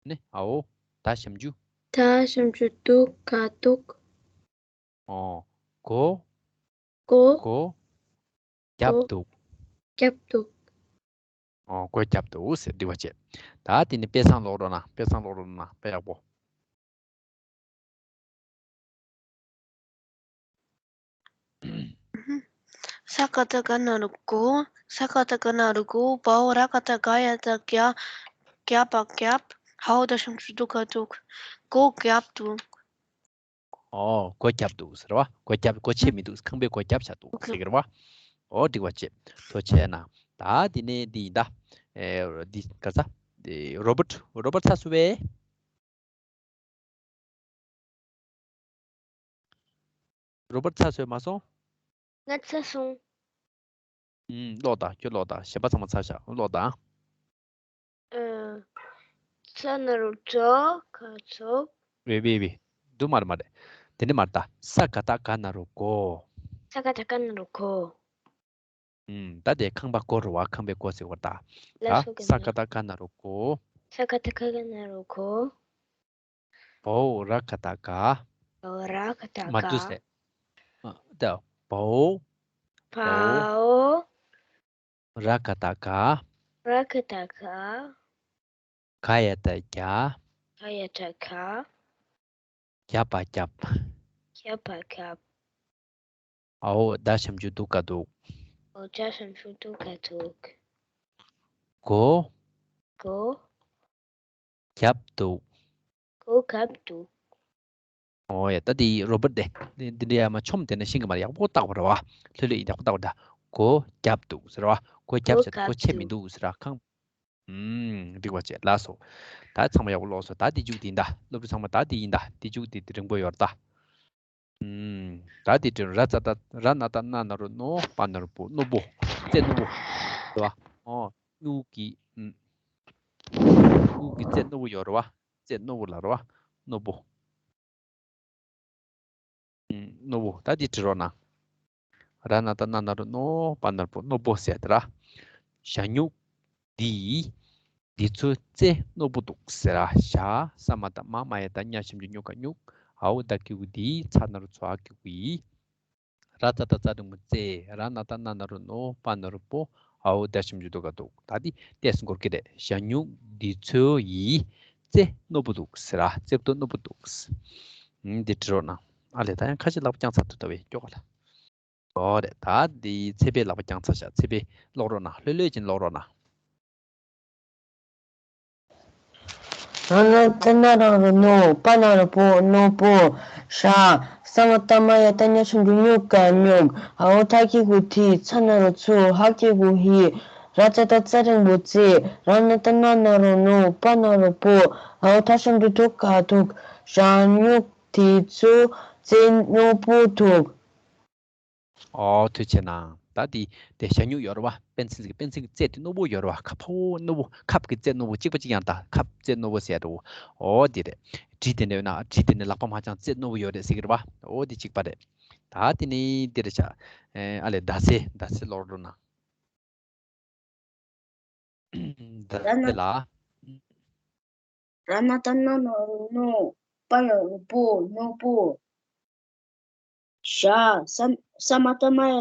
ཨ། ནི། འའོ། ད་ཞབས་ཀྱུ། ད་ཞབས་ཀྱུ་དུ་ག་དུག། ཨོ། གོ། གོ། གོ། རྒྱབ་འདུག། རྒྱབ་འདུག། ཨོ། གོ་རྒྱབ་འདུག་ཟེར་འབྲི་བ་བྱེད། ད་དེ་ནི་དཔེ་བཟང་ཀློག་རོགས་གནང་། དཔེ་བཟང་ཀློག་རོགས་གནང་། དཔེ་ཡག་པོ། ས་ག་བཏགས་སྒ་ན་རོ་སྒོ། ས་ག་བཏགས་སྒ་ན་རོ་སྒོ། བའོ་ར་ག་བཏགས་རྒ་ཡ་བཏགས་རྒྱ། རྒྱབ་པ་རྒྱབ། འའོ་ད་ཞབས་ཀྱུ་དུ་ག་དུག། སྒོ་རྒྱབ་འདུག། ཨོ། སྒོ་བརྒྱབ་འདུག་ཟེར་བ། སྒོ་བརྒྱབ། སྒོ་ཕྱེ་མི་འདུག། ཁང་པའི་སྒོ་བརྒྱབ་བཞག་འདུག་ཟེར་གི་རེད་བ། ཨོ། འགྲིག་པ་བྱེད། ཐུགས་རྗེ་གནང་། ད་འདི་ནས་འདི་ཡིན་ད། ཨེ། འདི་ག་ས། འདི་རོ་བར་ཊི། རོ་བར་ཊི་ཚར་སོང་བས། རོ་བར་ཊི་ཚར་སོང་མ་སོང་། ང་ཚར་སོང་། ཨུམ། ཀློག་དང་། ཁྱོད་ཀློག་དང་། གཞན་པ་ཚང་མ་ཚར་བཞག། ཀློག་དང་། ཨ། ས་ན་རོ་ཚོ་ག་ཚོ། ཝེ་ཝེ་ཝེ། འདུག་མ་རེད་མ་རེད། དེ་འདྲ་མ་རེད་ད། ས་ག་བཏགས་སྒ་ན་རོ་སྒོ། ས་ག་བཏགས་སྒ་ན་རོ་སྒོ། ཨུམ། ད་དེ་ཁང་པ་སྒོ་རེད་བ། ཁང་པའི་སྒོ་ཟེར་བ་ད། ལགས་སོ། ད་ས་ག་བཏགས་སྒ་ན་རོ་སྒོ། ས་ག་བཏགས་སྒ་ན་རོ་སྒོ། བའོ་ར་ག་བཏགས་རྒ། བའོ་ར་ག་བཏགས་རྒ། མ་འདུག་ཟེར། ཨ། ད་བའོ། བའོ། ར་ག་བཏགས་རྒ། ར་ག་བཏགས་རྒ། ག་ཡ་བཏགས་རྒྱ། ག་ཡ་བཏགས་རྒྱ། རྒྱབ་པ་རྒྱབ། རྒྱབ་པ་རྒྱབ། འའོ་ད་ཞབས་ཀྱུ་དུ་ག་དུག། འའོ་ད་ཞབས་ཀྱུ་དུ་ག་དུག། སྒོ། སྒོ། རྒྱབ་འདུག། སྒོ་རྒྱབ་འདུག། ཨོ་ཡ། ད་དེ་རོ་བར་ཊི་དེ། འདི་འདི་འདྲ་ཡ་མ་ཆོམ་དེ་ནས་ཤིང་གི་མར་ཡག་པོ་བཏགས་པ་རེད་བ། ལྷོད་ལྷོད་ཡག་པོ་བཏགས་པ་རེད། སྒོ་རྒྱབ་འདུག་ཟེར་བ། སྒོ་རྒྱབ་ཟེར། སྒོ་ཕྱེ་མི་འདུག་ཟེར་བ། ཁང་། ཨུམ། འགྲིག་པ་བྱས། ལགས་སོ། ད་ཚང་མ་ཡག་པོ་ཀློག་སོང་། ད་དེ་མཇུག་དེ་ཡིན་ད། སློབ་ཕྲུག་ཚང་མ་ད་དེ་ཡིན་ད། དེ་མཇུག་དེ་དེ་རིང་པོ་ཡོད་ད། ཨུམ། ད་དེ་དྲན། ར་ཙ་ཏ། ར་ན་ཏ་ན་ན་རོ་རྣོ། པ་ན་རོ་པོ། རྣོ་པོ། རྩེ་རྣོ་པོ། རེད་བ། ཨོ། སྨྱུག་གི། ཨུམ། སྨྱུག་གི་རྩེ་རྣོ་པོ་ཡོད་རེད་བ། རྩེ་རྣོ་པོ་ལ་རེད་བ། རྣོ་པོ། ཨུམ། རྣོ་པོ། ད་དེ་བྲི་རོགས་གནང་། ར་ན་ཏ་ན་ན་རོ་རྣོ། པ་ན་རོ་པོ། རྣོ་པོ་ཟེར་དེ་ར། ཞྭ་སྨྱུག་འདི། འདི་ཚོའི་རྩེ་རྣོ་པོ་འདུག་ཟེར་ར། ཞྭ། ས་མ་བཏགས་སྨ། མ་ཡ་བཏགས་སྨྱ། ཞབས་ཀྱུ་སྨྱུ་ག་སྨྱུག། འའོ་ད་གི་གུ་འདི། ཚ་ན་རོ་ཚོ། འ་གི་གུ་འི། ར་ཙ་ཏ་ཙ་འགྲེང་བུ་རྩེ། ར་ན་ཏ་ན་ན་རོ་རྣོ། པ་ན་རོ་པོ། འའོ་ད་ཞབས་ཀྱུ་དུ་ག་དུག། ད་འདི་ཏོག་ཙམ་འགོར་གི་རེད། ཞྭ་སྨྱུག་འདི་ཚོའི་རྩེ་རྣོ་པོ་འདུག་ཟེར་ར། རྩེ་ཏོ་རྣོ་པོ་འདུག། ཨུམ། འདི་བྲི་རོགས་གནང་། ཨ་ལས། ད་ཡང་ཁ་ཤས་ལག་པ་བརྐྱངས་ཚར་འདུག་ད་བས། སྐྱོ་ག་ལ། ཨོ་རེད། ད་འདི་ཚེ་འཕེལ་ལག་པ་བརྐྱངས་ཚར་ཤག། ཚེ་འཕེལ་ཀློག་རོགས་གནང་། ལྷོད་ལྷོད་ཀྱིས་ཀློག་རོགས་གནང་། ར་ན་ཏ་ན་རོ་རྣོ། པ་ན་རོ་པོ། རྣོ་པོ། ཞྭ། ས་མ་བཏགས་སྨ། ཡ་བཏགས་སྨྱ། ཞབས་ཀྱུ་སྨྱུ་ག་སྨྱུག། འའོ་ད་གི་གུ་འདི། ཚ་ན་རོ་ཚོ། འ་གི་གུ་འི། ར་ཙ་ཏ་ཙ་འགྲེང་བུ་རྩེ། ར་ན་ཏ་ན་ན་རོ་རྣོ། པ་ན་རོ་པོ། འའོ་ད་ཞབས་ཀྱུ་དུ་ག་དུག། ཞྭ་སྨྱུག་འདི་ཚོའི་རྩེ་རྣོ་པོ་འདུག། ཨོ། ཐུགས་རྗེ་གནང་། ད་འདི་དེ་ཞྭ་སྨྱུག་ཡོད་རེད་བ། པེན་སིལ་གྱི། པེན་སིལ་གྱི་རྩེ་དེ་རྣོ་པོ་ཡོད་རེད་བ། ཁ་ཕོ་རྣོ་པོ། ཁབ་ཀྱི་རྩེ་རྣོ་པོ། གཅིག་པ་གཅིག་རྐྱང་། ད་ཁབ་རྩེ་རྣོ་པོ་ཟེར་ཡ་འདྲ་བོ། ཨོ་འདི་རེད། གྲི་དེ་འདྲ་ཡོད་ན། གྲི་དེ་ནས་ལག་པ་མ་བརྐྱངས། རྩེ་རྣོ་པོ་ཡོད་རེད་ཟེར་གྱི་རེད་བ། ཨོ་འདི་གཅིག་པ་རེད། ད་དེ་ནི་འདི་རེད་ཤག། ཨ་ལས། ཟླ་ཚེས། ཟླ་ཚེས་ཀློག་རོགས་གནང་། ཟླ་ཚེས་ལ། ར་ན་ཏ་ན་ན་རོ་རྣོ། པ་ན་རོ་པོ། རྣོ་པོ། ཞྭ། ས། ས་མ་བཏགས་སྨ། ཡ།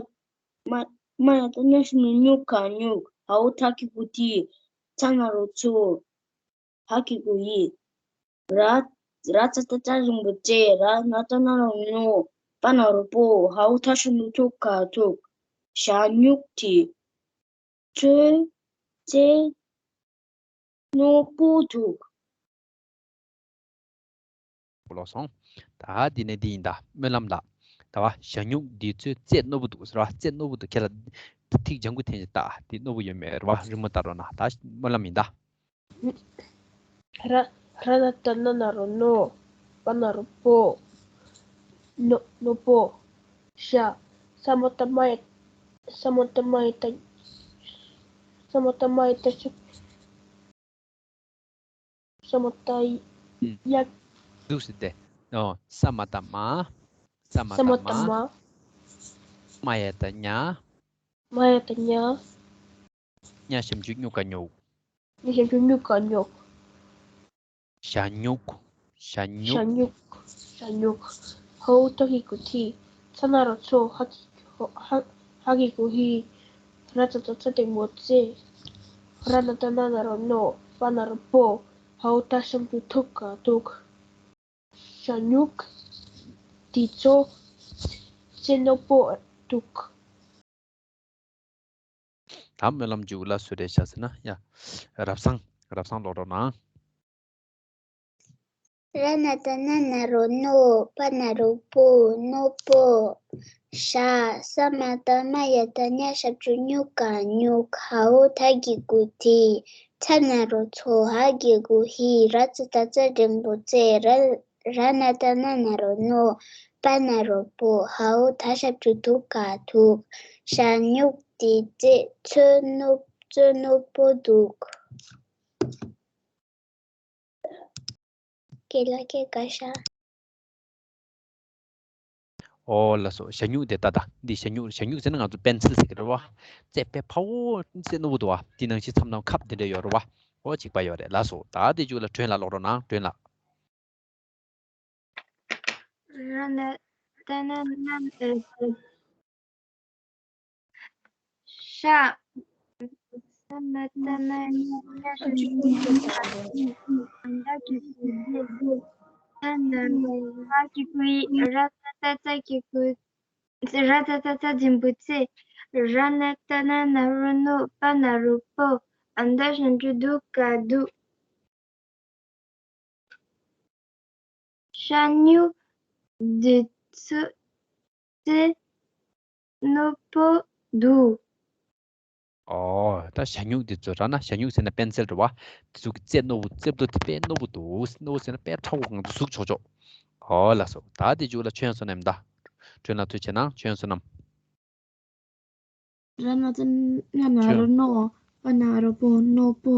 སྨ། སྨ་ཡ་བཏགས་སྨྱ། ཞབས་ཀྱུ་སྨྱུ་ག་སྨྱུག། འའོ་ད་གི་གུ་འདི། ཚ་ན་རོ་ཚོ། འ་གི་གུ་འི། ར། ར་ཙ་ཏ་ཙ་འགྲེང་བུ་རྩེ། ར་ན་ཏ་ན་རོ་རྣོ། པ་ན་རོ་པོ། འའོ་ད་ཞབས་ཀྱུ་དུ་ག་དུག། ཞྭ་སྨྱུག་འདི་ཚོའི་རྩེ་རྣོ་པོ་འདུག། ལོ་སོང་། ད་འདི་ནས་འདི་ཡིན་ད། སྨོན་ལམ་ལ། ད་བ། ཞྭ་སྨྱུག་འདི་ཚོའི་རྩེ་རྣོ་པོ་འདུག་ཟེར་བ། རྩེ་རྣོ་པོ་འདུག། ཁྱེད་ལ་ཐིག་ལྗང་གུ་འཐེན་ཅིག་ལྟ། འདི་རྣོ་པོ་ཡོད་མེད་རེད་བ། རི་མོ་ལྟ་རོགས་གནང་། ད་སྨོན་ལམ་ཡིན་ད། ར། ར་ན་ཏ་ན་ན་རོ་རྣོ། པ་ན་རོ་པོ། རྣོ། རྣོ་པོ། ཞྭ། ས་མ་བཏགས་སྨ། ཡ། ས་མ་བཏགས་སྨ། ཡ་བཏགས། ས་མ་བཏགས་སྨ། ཡ་བཏགས་སྨྱ། ས་མ་བཏགས་ཡ། འདུག་སེ་བསྡད། ཨོ། ས་མ་བཏགས་མ། ས་མ་བཏགས་མ། མ་ཡ་བཏགས་མྱ། མ་ཡ་བཏགས་མྱ། མྱ་ཞབས་ཀྱུ་མྱུ་ག་མྱུག་མྱ་ཞབས་ཀྱུ་མྱུ་ག་མྱུག་ཞ་མྱུག་ཞ་མྱུག་ཞ་མྱུག་ཞ་མྱུག་ཧའོ་ད་གི་གུ་དྷི། ཚ་ན་རོ་ཚོ། ཧ་གི་ཧ་ཧ་གི་གུ་ཧི། ར་ཙ་ཏ་ཙ་འགྲེང་བུ་ཙེ། ར་ན་ཏ་ན་ན་རོ་ནོ། པ་ན་རོ་པོ། ཧའོ་ད་ཞབས་ཀྱུ་དྷུ་ག་དྷུག་ཞ་མྱུག་འདི་ཚོ་རྩེ་རྣོ་པོ་འདུག་ད་སྨོན་ལམ་མཇུག་ལ་སུ་རེད་བྱ་ཟེར་ན་ཡ། རབ་བཟང་། རབ་བཟང་ཀློག་རོགས་གནང་། ར་ན་ཏ་ན་ན་རོ་ནོ། པ་ན་རོ་པོ། རྣོ་པོ། ཞ། ས་མ་བཏགས་མ་ཡ་བཏགས་མྱ་ཞབས་ཀྱུ་མྱུ་ག་མྱུག་ཧའོ་ད་གི་གུ་དྷི། ཚ་ན་རོ་ཚོ། ཧ་གི་གུ་ཧི། ར་ཙ་ཏ་ཙ་འགྲེང་བུ་ཙེ། ར་ར་ན་ཏ་ན་ན་རོ་ནོ། པ་ན་རོ་པོ། ཧའོ་ད་ཞབས་ཀྱུ་དྷུ་ག་དྷུག་ཞ་མྱུག་འདི་རྩེ་རྩེ་རྣོ་རྩེ་རྣོ་པོ་འདུག་སྐད་ལ་སྐད་ག་ཤ། ཨོ་ལགས་སོ། ཞ་མྱུག་དེ་ལྟ་ད། འདི་ཞ་མྱུག་ཞ་མྱུག་ཟེར་ན་ང་ཚོ་པེན་སིལ་ཟེར་གི་རེད་བ། རྩེ་དཔེ་ཕ་བོ་རྩེ་རྣོ་བོ་འདུག་བ། འདི་ནང་བཞིན་མཚམས་ནང་ཁབ་དེ་འདྲ་ཡོད་རེད་བ། ཨོ་གཅིག་པ་ཡོད་རེད། ལགས་སོ། ད་དེ་མཇུག་ལ་སྒྲོན་ལགས་ཀློག་རོགས་གནང་། སྒྲོན་ལགས། ར་ན་ཏ་ན་ན་ན་ཨ་ཤ། ས་མ་བཏགས་མ་ཡ་བཏགས་མྱ་ཞབས་ཀྱུ་མྱུ་ག་མྱུག་ཧའོ་ད་གི་གུ་དྷི། ཚ་ན་རོ་ཧ་གི་གུ་ཧི། ར་ཙ་ཏ་ཙ་གི་གུ་ར་ཙ་ཏ་ཙ་འགྲེང་བུ་རྩེ། ར་ན་ཏ་ན་ན་རོ་ནོ། པ་ན་རོ་པོ། ཧའོ་ད་ཞབས་ཀྱུ་དྷུ་ག་དྷུག་ཤ་མྱུག་འདི་ཚོ་རྩེ་རྣོ་པོ་འདུག་ཨོ། ད་ཞ་མྱུག་འདི་ཚོ་ར་ན་ཞ་མྱུག་ཟེར་ན་པེན་སིལ་རེད་བ། དེ་ཚོ་གི་རྩེ་རྣོ་བོ་རྩེ་ཏོ་དེ་དཔེ་རྣོ་བོ་འདུག་རྣོ་བོ་ཟེར་ན་དཔེ་ཕྲ་བོ་གང་དུ་ཟུག་ཆོག་ཆོག་ཨོ་ལགས་སོ། ད་དེ་མཇུག་ལ་ཁྱོད་བསོད་ནམས་ད། སྒྲོན་ལགས་ཐུགས་རྗེ་གནང་། ཁྱོད་བསོད་ནམས། ར་ན་ཏ་ན་ན་རོ་ནོ། པ་ན་རོ་པོ། རྣོ་པོ།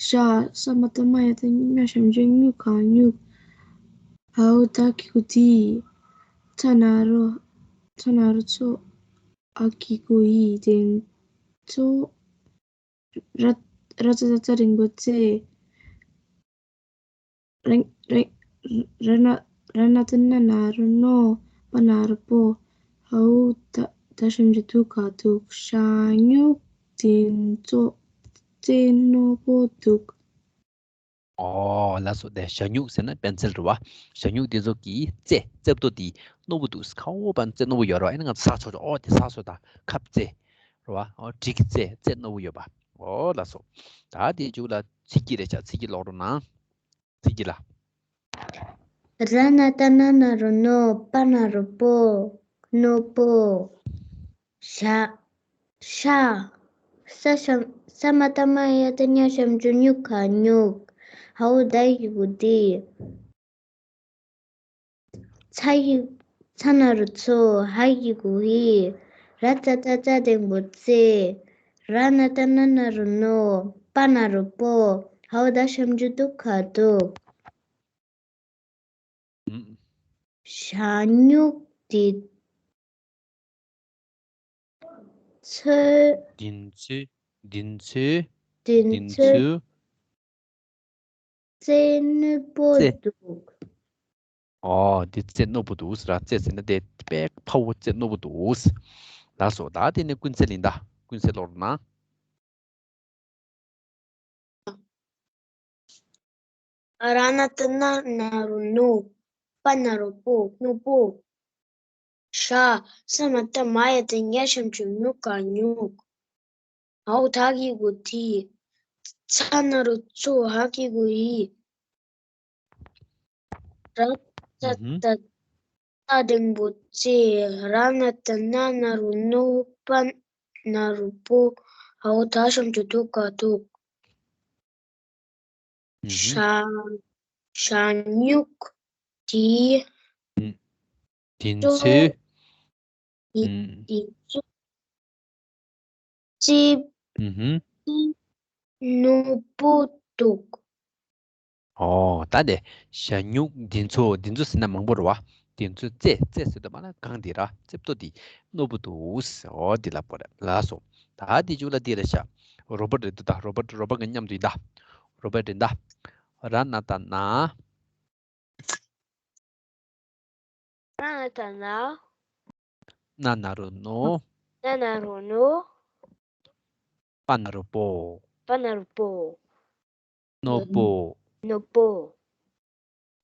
ཞ། ས་མ་བཏགས་མ་ཡ་བཏགས་མྱ་ཞབས་ཀྱུ་མྱུ་ག་མྱུག་ཧའོ་ད་གི་གུ་དྷི། ཚ་ན་རོ་ཚ་ན་རོ་ཚོ། ཧ་གི་གུ་ཧི། དེ་ཚོ་ར་ར་ཙ་ཏ་ཙ་འགྲེང་བུ་རྩེ། ར་ར་ར་ན་ར་ན་ཏ་ན་ན་རོ་ནོ། པ་ན་རོ་པོ། ཧའོ་ད་ད་ཞབས་ཀྱུ་དྷུ་ག་དྷུག་ཞ་མྱུག་འདི་ཚོ་རྩེ་རྣོ་པོ་འདུག་ཨོ་ལགས་སོ། དེ་ཞ་མྱུག་ཟེར་ན་པེན་སིལ་རེད་བ། ཞ་མྱུག་འདི་ཚོ་གི་རྩེ་རྩེ་ཏོ་འདི་རྣོ་པོ་འདུག་ཁ་བོ་པ་རྩེ་རྣོ་པོ་ཡོད་རེད་བ། ཨ་ནི་ང་ཚོ་ས་ཆོག་ཆོག་ཨོ་དེ་ས་སོ་ད་ཁབ་རྩེ་རེད་བ། ཨོ་འབྲི་གི་རྩེ་རྩེ་རྣོ་པོ་ཡོད་པ། ཨོ་ལགས་སོ། ད་དེ་མཇུག་ལ་ཚིག་གི་རེད་ཆ་ཚིག་གི་ཀློག་རོགས་གནང་། ཚིག་གི་ལ། ར་ན་ཏ་ན་ན་རོ་ནོ། པ་ན་རོ་པོ། རྣོ་པོ། ཞ། ཤ། ས་ཞབས་ས་མ་བཏགས་མ་ཡ་བཏགས་མྱ་ཞབས་ཀྱུ་མྱུ་ག་མྱུག་ཧའོ་ད་གི་གུ་དྷི། ཚ་གི་ཚ་ན་རོ་ཚོ། ཧ་གི་གུ་ཧི། ར་ཙ་ཏ་ཙ་འགྲེང་བུ་རྩེ། ར་ན་ཏ་ན་ན་རོ་ནོ། པ་ན་རོ་པོ། ཧའོ་ད་ཞབས་ཀྱུ་དྷུ་ག་དྷུག་ཨུམ། ཞ་མྱུག་འདི་ཚོ། འདི་ཚོ། འདི་ཚོ། འདི་འདི་ཚོ། ཚོ། རྩེ་རྣོ་པོ་རྩེ། འདུག་ཨོ། འདི་རྩེ་རྣོ་པོ་འདུག་ཟེར་ར། རྩེ་ཟེར་ན་དེ་དཔེ་ཕ་བོ་རྩེ་རྣོ་པོ་འདུག་ལགས་སོ། ད་དེ་ནས་ཀུན་གསལ་ཡིན་ད། ཀུན་གསལ་ཀློག་རོགས་གནང་། ར་ན་ཏ་ན་ན་རོ་ནོ། པ་ན་རོ་པོ། རྣོ་པོ། ཞ། ས་མ་བཏགས་མ་ཡ་བཏགས་མྱ་ཞབས་ཀྱུ་མྱུ་ག་མྱུག་ཧའོ་ད་གི་གུ་དྷི། ཚ་ན་རོ་ཚོ། ཧ་གི་གུ་ཧི། ར་ཙ་ཏ་ཏ་འགྲེང་བུ་རྩེ། ར་ན་ཏ་ན་ན་རོ་ནོ། པ་ན་རོ་པོ། ཧའོ་ད་ཞབས་ཀྱུ་དྷུ་ག་དྷུག་ཞ་ཞ་མྱུག་འདི་འདི་ཚོ་ཚོ་འདི་འདི་ཚོ་རྩེ་རྣོ་པོ་འདུག་ཨོ། ད་དེ་ཞྭ་སྨྱུག་འདི་ཚོ་འདི་ཚོ་ཟེར་ན་མང་པོ་རེད་བ། འདི་ཚོ་རྩེ་རྩེ་ཟེར་དུས་མ་ན་གང་དེ་ར་རྩེ་ཏོ་དེ་རྣོ་པོ་འདུག་ཟེར། ཨོ་འདི་ལབ་པ་རེད། ལགས་སོ། ད་དེ་ཅུ་ལ་དེ་རེད་ཤག་རོ་པོ་ཊི་རེད་འདུག་ད་རོ་པོ་ཊི་རོ་པོ་ཊི་གི་མཉམ་དུ་ཡིན་ད། རོ་པོ་ཊི་རེད་ད། ར་ན་ད་ན། ར་ན་ད་ན། ན་ན་རོ་ནོ། ན་ན་རོ་ནོ། པ་ན་རོ་པོ། པ་ན་རོ་པོ། རྣོ་པོ། རྣོ་པོ།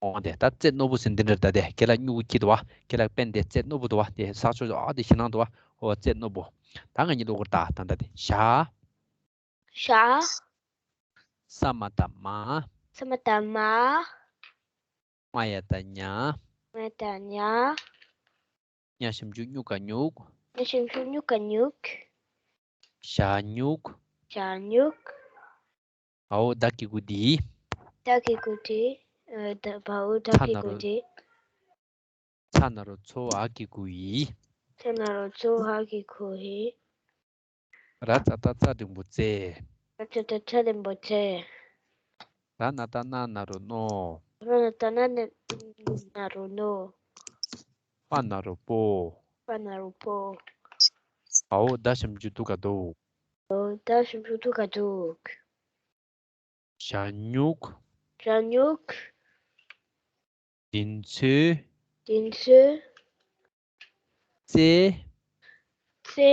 འོ་དེ་ད་རྩེ་རྣོ་པོ་ཟེར་འདི་འདྲ་ད་དེ་ཁྱེད་ལ་སྨྱུ་གུ་ཁྱི་འདུག་བ། ཁྱེད་ལ་པན་དེ་རྩེ་རྣོ་པོ་འདུག་བ། དེ་ས་ཆོ་ཨ་དེ་ཞེད་སྣང་འདུག་བ། འོ་རྩེ་རྣོ་པོ། ད་ང་གཉིས་ལོག་གོ་ད་ད་ད་དེ་ཞྭ། ཞྭ། ས་མ་ད་མ། ས་མ་ད་མ། མ་ཡ་ད་མྱ། མ་ཡ་ད་མྱ། མྱ་ཞབས་ཀྱུ་སྨྱུ་ག་སྨྱུག་མྱ་ཞབས་ཀྱུ་སྨྱུ་ག་སྨྱུག་ཞྭ་སྨྱུག་ཞྭ་སྨྱུག་འའོ་ད་གི་གུ་དི། ད་གི་གུ་དི། ཨ་ད་བའོ་ད་ཚ་གི་ན་གུ་རོ། དི། ཚ་ན་རོ་ཚོ་འ་གི་གུ་འི། ཚ་ན་རོ་ཚོ་འ་གི་གུ་འི། ར་ཙ་ད་ཙ་འགྲེང་བུ་རྩེ། ར་ཙ་ད་ཙ་འགྲེང་བུ་རྩེ། ར་ན་ད་ན་ན་རོ་རྣོ། ར་ན་ད་ན་ན་ན་རོ་རྣོ། པ་ན་རོ་པོ། པ་ན་རོ་པོ། འའོ་ད་ཞབས་ཀྱུ་དུ་ག་དུག་འའོ་ད་ཞབས་ཀྱུ་དུ་ག་དུག་ཞྭ་སྨྱུག་ཞྭ་སྨྱུག་འདི་ཚོའི་འདི་ཚོའི་རྩེ་རྩེ་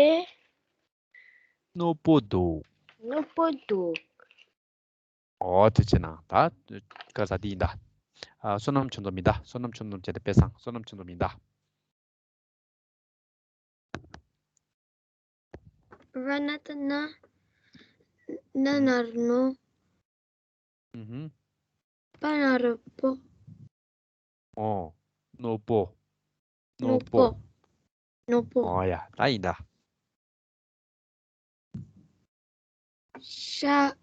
རྣོ་པོ་འདུག་རྣོ་པོ་འདུག་ཨོ་དེ་བྱས་ན་ད་ག་ས་དེ་ཡིན་ད། ཨ་བསོད་ནམས་ཆོས་མཚོ་མིན་ད། བསོད་ནམས་ཆོས་མཚོ་བྱས་ཏེ་དཔེ་བཟང་། བསོད་ནམས་ཆོས་མཚོ་མིན་ད། ར་ན་ད་ན། ན་ན་རོ་ནོ། ཨུ་ཧུམ། པ་ན་རོ་པོ། ཨོ། རྣོ་པོ། རྣོ་པོ། རྣོ་པོ། ཨོ་ཡ། ད་ཡིན་ད། ཤ། ཨུ་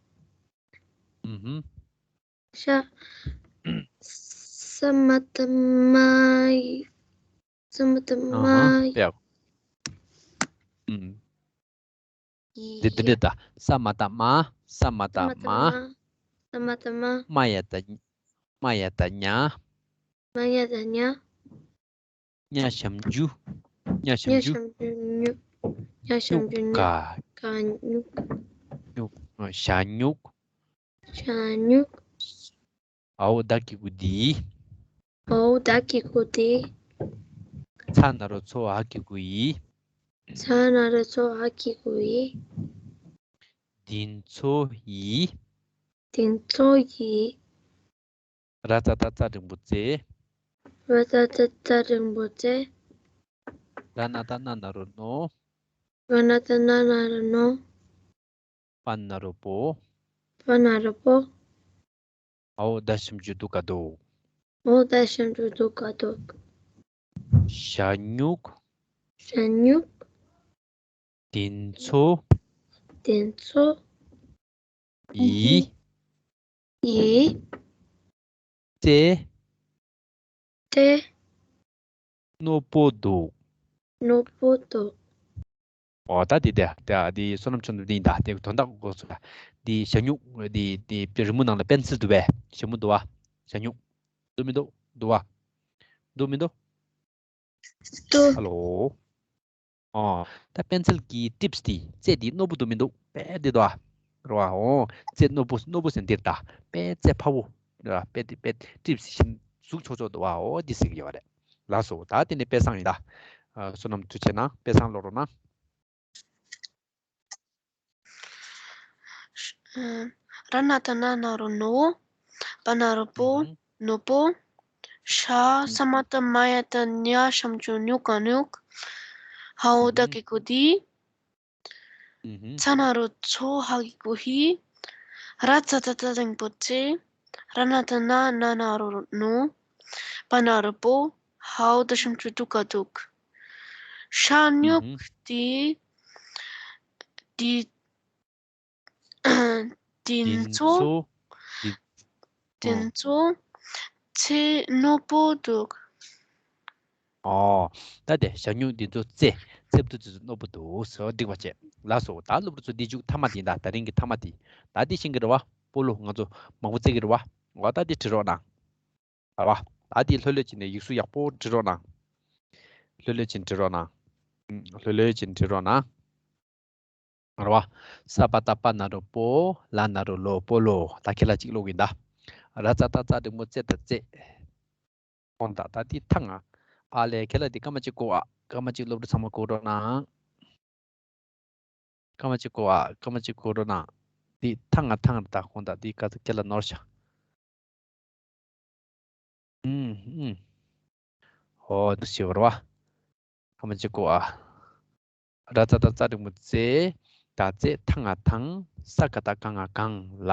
ཧུམ། ཤ། ས་མ་ད་མ་ཡ། ས་མ་ད་མ་ཡ། ཨུ་ཧུམ། ཡི། འདི་འདི་འདྲ་ད། ས་མ་ད་མ། ས་མ་ད་མ། ས་མ་ད་མ། མ་ཡ་ད། མ་ཡ་ད་མྱ། མ་ཡ་ད་མྱ། མྱ་ཞབས་ཀྱུ། མྱ་ཞབས་ཀྱུ། མྱ་ཞབས་ཀྱུ་མྱུ། མྱ་ཞབས་ཀྱུ་མྱུ། ག་མྱུ། མྱུ། ཞྭ་སྨྱུག་ཞྭ་སྨྱུག་འའོ་ད་གི་གུ་དི། འའོ་ད་གི་གུ་དི། ཚ་ན་རོ་ཚོ་འ་གི་གུ་འི། ཚ་ན་རོ་ཚོ་འ་གི་གུ་འི། འདི་ཚོ་ཡི། འདི་ཚོ་ཡི། ར་ཙ་ད་ཙ་འགྲེང་བུ་རྩེ། ར་ཙ་ད་ཙ་འགྲེང་བུ་རྩེ། ར་ན་ད་ན་ན་རོ་རྣོ། ར་ན་ད་ན་ན་རོ་རྣོ། པ་ན་རོ་པོ། པ་ན་རོ་པོ། འའོ་ད་ཞབས་ཀྱུ་དུ་ག་དུག་འའོ་ད་ཞབས་ཀྱུ་དུ་ག་དུག་ཞྭ་སྨྱུག་ཞྭ་སྨྱུག་འདི་ཚོ། འདི་ཚོ། ཡི། ཡི། རྩེ། རྩེ། རྣོ་པོ་འདུག་རྣོ་པོ་འདུག་འོ་ད་འདི་འདི་འདི་བསོད་ནམས་ཆོས་མཚོ་འདི་ཡིན་ད། དེ་དོན་དག་གོ་སོང་ད། འདི་ཞྭ་སྨྱུག་འདི་འདི་རི་མོ་ནང་ལ་པེན་སིལ་འདུག་པས། ཞྭ་སྨྱུག་འདུག་བ། ཞྭ་སྨྱུག་འདུག་མི་འདུག་འདུག་བ། འདུག་མི་འདུག་འདུག་ཧ་ལོ། ཨོ། ད་པེན་སིལ་གྱི་ཊིབས་དེ་རྩེ་དེ་རྣོ་པོ་འདུག་མི་འདུག་དཔེ་འདི་འདུག་ཨ། རེད་བ། ཨོ། རྩེ་རྣོ་པོ་རྣོ་པོ་ཟེར་འདིར་ད། དཔེ་རྩེ་ཕ་བོ། རེད་བ། དཔེ་དེ་དཔེ་ཊིབས་ཤིག་ཟུག་ཆོག་ཆོག་འདུག་ཨ། ཨོ་འདི་ཟེར་གྱི་ཡོད་རེད། ལགས་སོ། ད་དེ་ནས་དཔེ་བཟང་ཡིན་ད། ཨ། བསོད་ནམས་ཐུགས་ཆེ་གནང་། དཔེ་བཟང་ཀློག་རོགས་གནང་། ར་ན་ད་ན་ན་རོ་ནོ། པ་ན་རོ་པོ། ཨུ་ཧུམ། ནོ་པོ། ཤ། ཨུ་ཧུམ། ས་མ་ད་མ་ཡ་ད་མྱ་ཞབས་ཀྱུ་སྨྱུ་ག་སྨྱུག་འའོ་ད་གི་གུ་དི། ཨུ་ཧུམ། ཚ་ན་རོ་ཚོ་འ་གི་གུ་འི། ར་ཙ་ད་ཙ་འགྲེང་བུ་རྩེ། ར་ན་ད་ན་ན་ན་རོ་ནོ། པ་ན་རོ་པོ། འའོ་ད་ཞབས་ཀྱུ་དུ་ག་དུག་ཤྭ་སྨྱུག་ཨུ་ཧུམ། དི། དི། འདི་འདི་ཚོ། ཚོ། འདི། འདི་ཨོ། ཚོ། རྩེ་རྣོ་པོ་འདུག་ཨོ། ད་དེ་ཞྭ་སྨྱུག་འདི་ཚོ་རྩེ། རྩེ་བདུད་འདི་ཚོ་རྣོ་པོ་འདུག་ཟེར་བ་འགྲིག་པ་བྱས། ལགས་སོ། ད་སློབ་ཕྲུག་ཚོ་འདི་མཇུག་མཐའ་མ་དེ་ཡིན་ད། ད་རིང་གི་མཐའ་མ་དེ། ད་འདི་ཤེས་ཀྱི་རེད་བ། སྤོ་ལོ་ང་ཚོ་མང་པོ་རྩེ་གི་རེད་བ། འོ་ད་འདི་བྲི་རོགས་གནང་། རེད་བ། ད་འདི་ལྷོད་ལྷོད་བྱས་ནས་ཡིག་གཟུགས་ཡག་པོ་བྲི་རོགས་གནང་། ལྷོད་ལྷོད་བྱས་ནས་བྲི་རོགས་གནང་། ལྷོད་ལྷོད་བྱས་ནས་བྲི་རོགས་གནང་། རེད་བ། ས་པ་བཏགས་སྤ་ན་རོ་སྤོ། ལ་ན་རོ་ལོ། སྤོ་ལོ། ད་ཁྱེད་ལ་གཅིག་ཀློག་གི་ཡིན་ད། ར་ཙ་བཏགས་རྩ་འགྲེང་བུ་རྩེ་ད་རྩེད། འོ་ད་ད་འདི་ཐ་ང་། ཨ་ལས། ཁྱེད་ལ་འདི་སྐར་མ་གཅིག་གོ་ཨ། སྐར་མ་གཅིག་སློབ་ཕྲུག་ཚང་མ་གོ་རོགས་གནང་། སྐར་མ་གཅིག་གོ་ཨ། སྐར་མ་གཅིག་གོ་རོགས་གནང་། འདི་ཐ་ང་ཐང་རེད་ད། ཁོང་ད་འདི་ག་ཚོད་ཁྱེད་ལ་ནོར་ཤག་ཨུམ་ཨུམ། ཨོ་འདུག་སེ་བར་བ། སྐར་མ་གཅིག་གོ་ཨ། ར་ཙ་བཏགས་རྩ་འགྲེང་བུ་རྩེ། ད་རྩེད། ཐ་ང་ཐང་། ས་ག་བཏགས་སྐ་ང་སྐང་། ལ།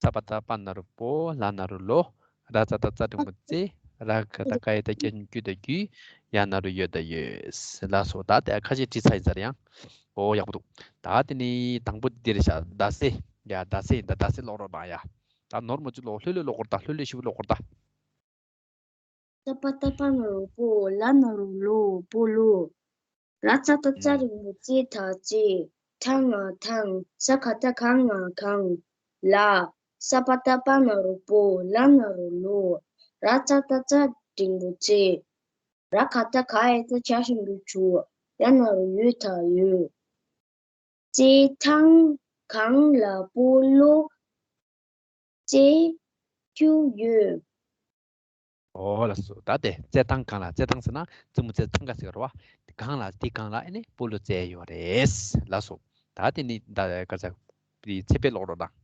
ས་པ་བཏགས་སྤ་ན་རོ་སྤོ། ལ་ན་རོ་ལོ། ར་ཙ་བཏགས་རྩ་འགྲེང་བུ་རྩེ། ར་ག་བཏགས་རྐ་ཡ་བཏགས་རྐྱ་འགྲེང་བུ་རྐྱུ་ད་རྒྱུས། ཡ་ན་རོ་ཡོ་ད་ཡོས། ལགས་སོ། ད་དེ་ཁ་ཤས་བྲིས་ཚར་ཡིན་ས་རེད་ཡ། ཨོ་ཡག་པོ་འདུག་ད་དེ་ནི་དང་པོ་འདི་རེད་ཤག་ཟླ་ཚེས། ཡ་ཟླ་ཚེས་ཡིན་ད། ཟླ་ཚེས་ཀློག་རོགས་གནང་ཡ། ད་ནོར་མ་བཅུག་ལོ། ལྷོད་ལྷོད་ཀློག་དགོས་རེད་ད། ལྷོད་ལྷོད་ཞིབ་པོ་ཀློག་དགོས་རེད་ད། ས་པ་བཏགས་སྤ་ན་རོ་སྤོ། ལ་ན་རོ་ལོ། སྤོ་ལོ། ར་ཙ་བཏགས་རྩ་ཨུམ། འགྲེང་བུ་རྩེ་ད་རྩེད། ཐ་ང་ཐང་། ས་ག་བཏགས་སྐ་ང་སྐང་། ལ། ས་པ་བཏགས་སྤ་ན་རོ་སྤོ། ལ་ན་རོ་ལོ། ར་ཙ་བཏགས་རྩ་འགྲེང་བུ་རྩེ། ར་ག་བཏགས་རྐ་ཡ་བཏགས་རྐྱ་ཞབས་ཀྱུ་རྒྱུ། ཡ་ན་རོ་ཡོ་ད་ཡོས། རྩེད་ཐང་སྒང་ལ་སྤོ་ལོ་རྩེ་རྒྱུ་ཡོད། ཨོ་ལགས་སོ། ད་དེ་རྩེད་ཐང་སྒང་ལ། རྩེད་ཐང་ཟེར་ན་རྩེད་མོ་རྩེ་ཐང་ག་ཟེར་བ་རེད་བ། སྒང་ལ། དེ་སྒང་ལ་ཨ་ནི་སྤོ་ལོ་རྩེ་ཡོད་རེད། ལགས་སོ། ད་དེ་ནི་ད་ག་ས་དེ་ཚེ་འཕེལ་ཀློག་རོགས་གནང་།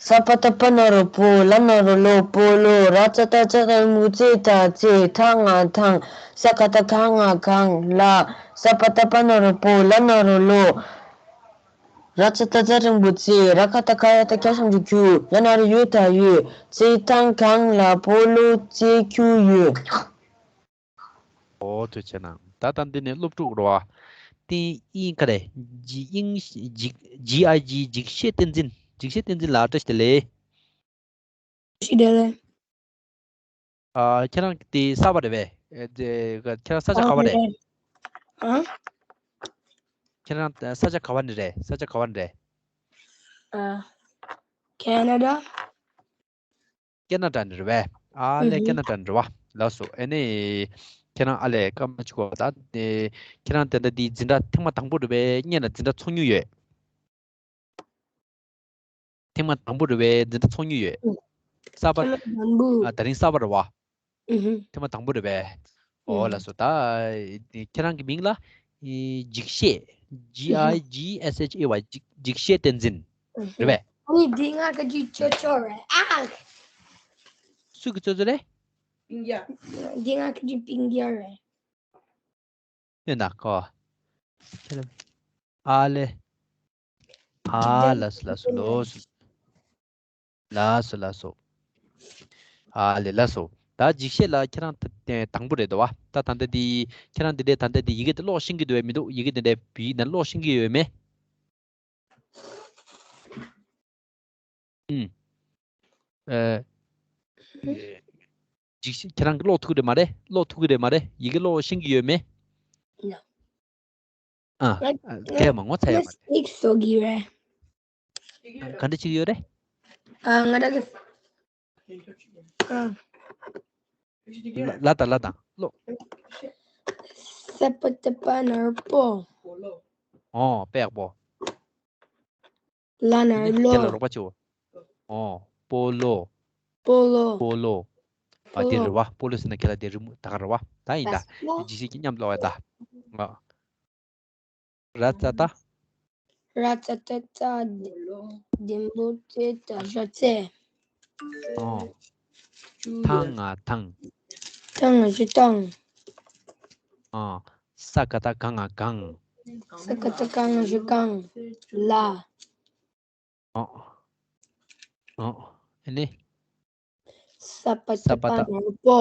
ས་པ་བཏགས་སྤ་ན་རོ་སྤོ། ལ་ན་རོ་ལོ། སྤོ་ལོ། ར་ཙ་བཏགས་རྩ་འགྲེང་བུ་རྩེ་ད་རྩེད། ཐ་ང་ཐང་། ས་ག་བཏགས་སྐ་ང་སྐང་། ལ། ས་པ་བཏགས་སྤ་ན་རོ་སྤོ། ལ་ན་རོ་ལོ། ར་ཙ་བཏགས་རྩ་འགྲེང་བུ་རྩེ། ར་ག་བཏགས་རྐ་ཡ་བཏགས་རྐྱ་ཞབས་ཀྱུ་རྒྱུ། ཡ་ན་རོ་ཡོ་ད་ཡོས། རྩེད་ཐང་སྒང་ལ་སྤོ་ལོ་རྩེ་རྒྱུ་ཡོད། ཨོ་ཐུགས་རྗེ་གནང་། ད་ལྟ་འདི་ནས་སློབ་ཕྲུག་རེད་བ། ཏིན་ཨིན་ག་རེ། ཇི་ཨིན་ཇི་ཇི་ཨའི་ཇི་འཇིགས་བྱེད་བསྟན་འཛིན། འཇིགས་བྱེད་བསྟན་འཛིན་ལགས་བཀྲ་ཤིས་བདེ་ལེགས། ཤིས་བདེ་ལེགས། ཨ་ཁྱེད་རང་དེ་གསར་པ་རེད་པས། ཨེ་དེ་ཁྱེད་རང་ས་ཆ་ག་བ་རེད། ཨ། ཁྱེད་རང་ས་ཆ་ག་བ་ནས་རེད། ས་ཆ་ག་བ་ནས་རེད། ཨ། ཁེ་ན་ཌ། ཁེ་ན་ཌ་ནས་རེད་པས། ཨ་ལས། ཨུ་ཧུ། ཁེ་ན་ཌ་ནས་རེད་བ། ལགས་སོ། ཨ་ནི་ཁྱེད་རང་ཨ་ལས་སྐར་མ་གཅིག་གོ་ད། ཁྱེད་རང་དེ་འདྲ་འདི་འཛིན་གྲྭ་ཐེངས་མ་དང་པོ་རེད་པས། སྔོན་ལ་འཛིན་གྲྭ་ཚོགས་མྱོང་ཡོད། ཐེངས་མ་དང་པོ་རེད་པས། འཛིན་གྲྭ་ཚོགས་མྱོང་ཡོད། ཨུ། གསར་པ། ཐེངས་མ་དང་པོ། ཨ་ད་རིང་གསར་པ་རེད་བ། ཨུ་ཧུ། ཐེངས་མ་དང་པོ་རེད་པས། ཨོ་ཨུ་ལགས་སོ། ད་ཁྱེད་རང་གི་མིང་ལ་ཨེ་འཇིགས་བྱེད། G I G S H A Y། འཇིགས་འཇིགས་བྱེད་བསྟན་འཛིན་རེད་པས། ཨ་ནི་འདི་ང་ག་ཅིག་ཅོ་ཅོ་རེད་ཨ། སུ་གི་ཅོ་ཅོ་རེད། འདི་ང་ག་ཅིག་སྤུན་ཀྱག་རེད། ཡོད་ན་ཁོ། ཨ་ལེ། ཨ་ལགས་སོ་ལགས་སོ་ལགས་སོ། ལགས་སོ་ལགས་སོ། ཨ་ལེ་ལགས་སོ། ད་འཇིགས་བྱེད་ལ་ཁྱེད་རང་ད་དང་པོ་རེད་འདུག་བ། ད་ད་ལྟ་འདི་ཁྱེད་རང་འདི་འདྲའི་ད་ལྟ་འདི་ཡི་གེ་དེ་ཀློག་ཤེས་ཀྱི་འདུག་བས་མི་འདུག་ཡི་གེ་འདི་འདྲའི་བི་ན་ཀློག་ཤེས་ཀྱི་ཡོད་མེད། ཨུམ། ཨེ། འཇིགས་བྱེད་ཁྱེད་རང་གིས་ཀློག་ཐུབ་ཀྱི་རེད་མ་རེད། ཀློག་ཐུབ་ཀྱི་རེད་མ་རེད། ཡི་གེ་ཀློག་ཤེས་ཀྱི་ཡོད་མེད། ཡ། ཨ། ང་ཨ། ང་གས་མ་ངོ་ཚ་ཡ་ང་མ་རེད། སིག་བཟོ་གི་རེད། ཨ། ག་འདྲ་བྱེད་ཀྱི་ཡོད་རེད། ཨ། ང་རང་གི། ཨ། ལ་ལ་དང་ལ་དང་ཀློག་ས་པ་བཏགས་སྤ་ན་རོ་སྤོ། ཨོ་དཔེ་ཡག་པོ། ལ་ན་རོ་ལོ། ཁྱེད་ལ་རོགས་པ་བྱེད། ཨོ། སྤོ་ལོ། སྤོ་ལོ། སྤོ་ལོ། སྤོ་ཨ་དེ་ལོ། རེད་བ། སྤོ་ལོ་ཟེར་ན་ཁྱེད་ལ་དེ་རི་མོ་ད་ག་རེད་བ། ད་ཡིན་ད། ལ་ལ། ཇི་ཞིག་གི་མཉམ་ལོག་ཡ་ད། ཨ། ར་ཙ་ད། ར་ཙ་བཏགས་རྩ་འགྲེང་བུ་རྩེ་ད་རྩེད། ཨོ། ཐ་ང་ཐང་། ཐ་ང་ཞབས་ཀྱུ་ཐང་། ཨོ། ས་ག་བཏགས་སྐ་ང་སྐང་། ས་ག་བཏགས་སྐ་ང་ཞབས་ཀྱུ་སྐང་། ལ། ཨོ། ཨོ། ཨ་ནི། ས་པ་བཏགས་སྤ་ན་རོ་སྤོ།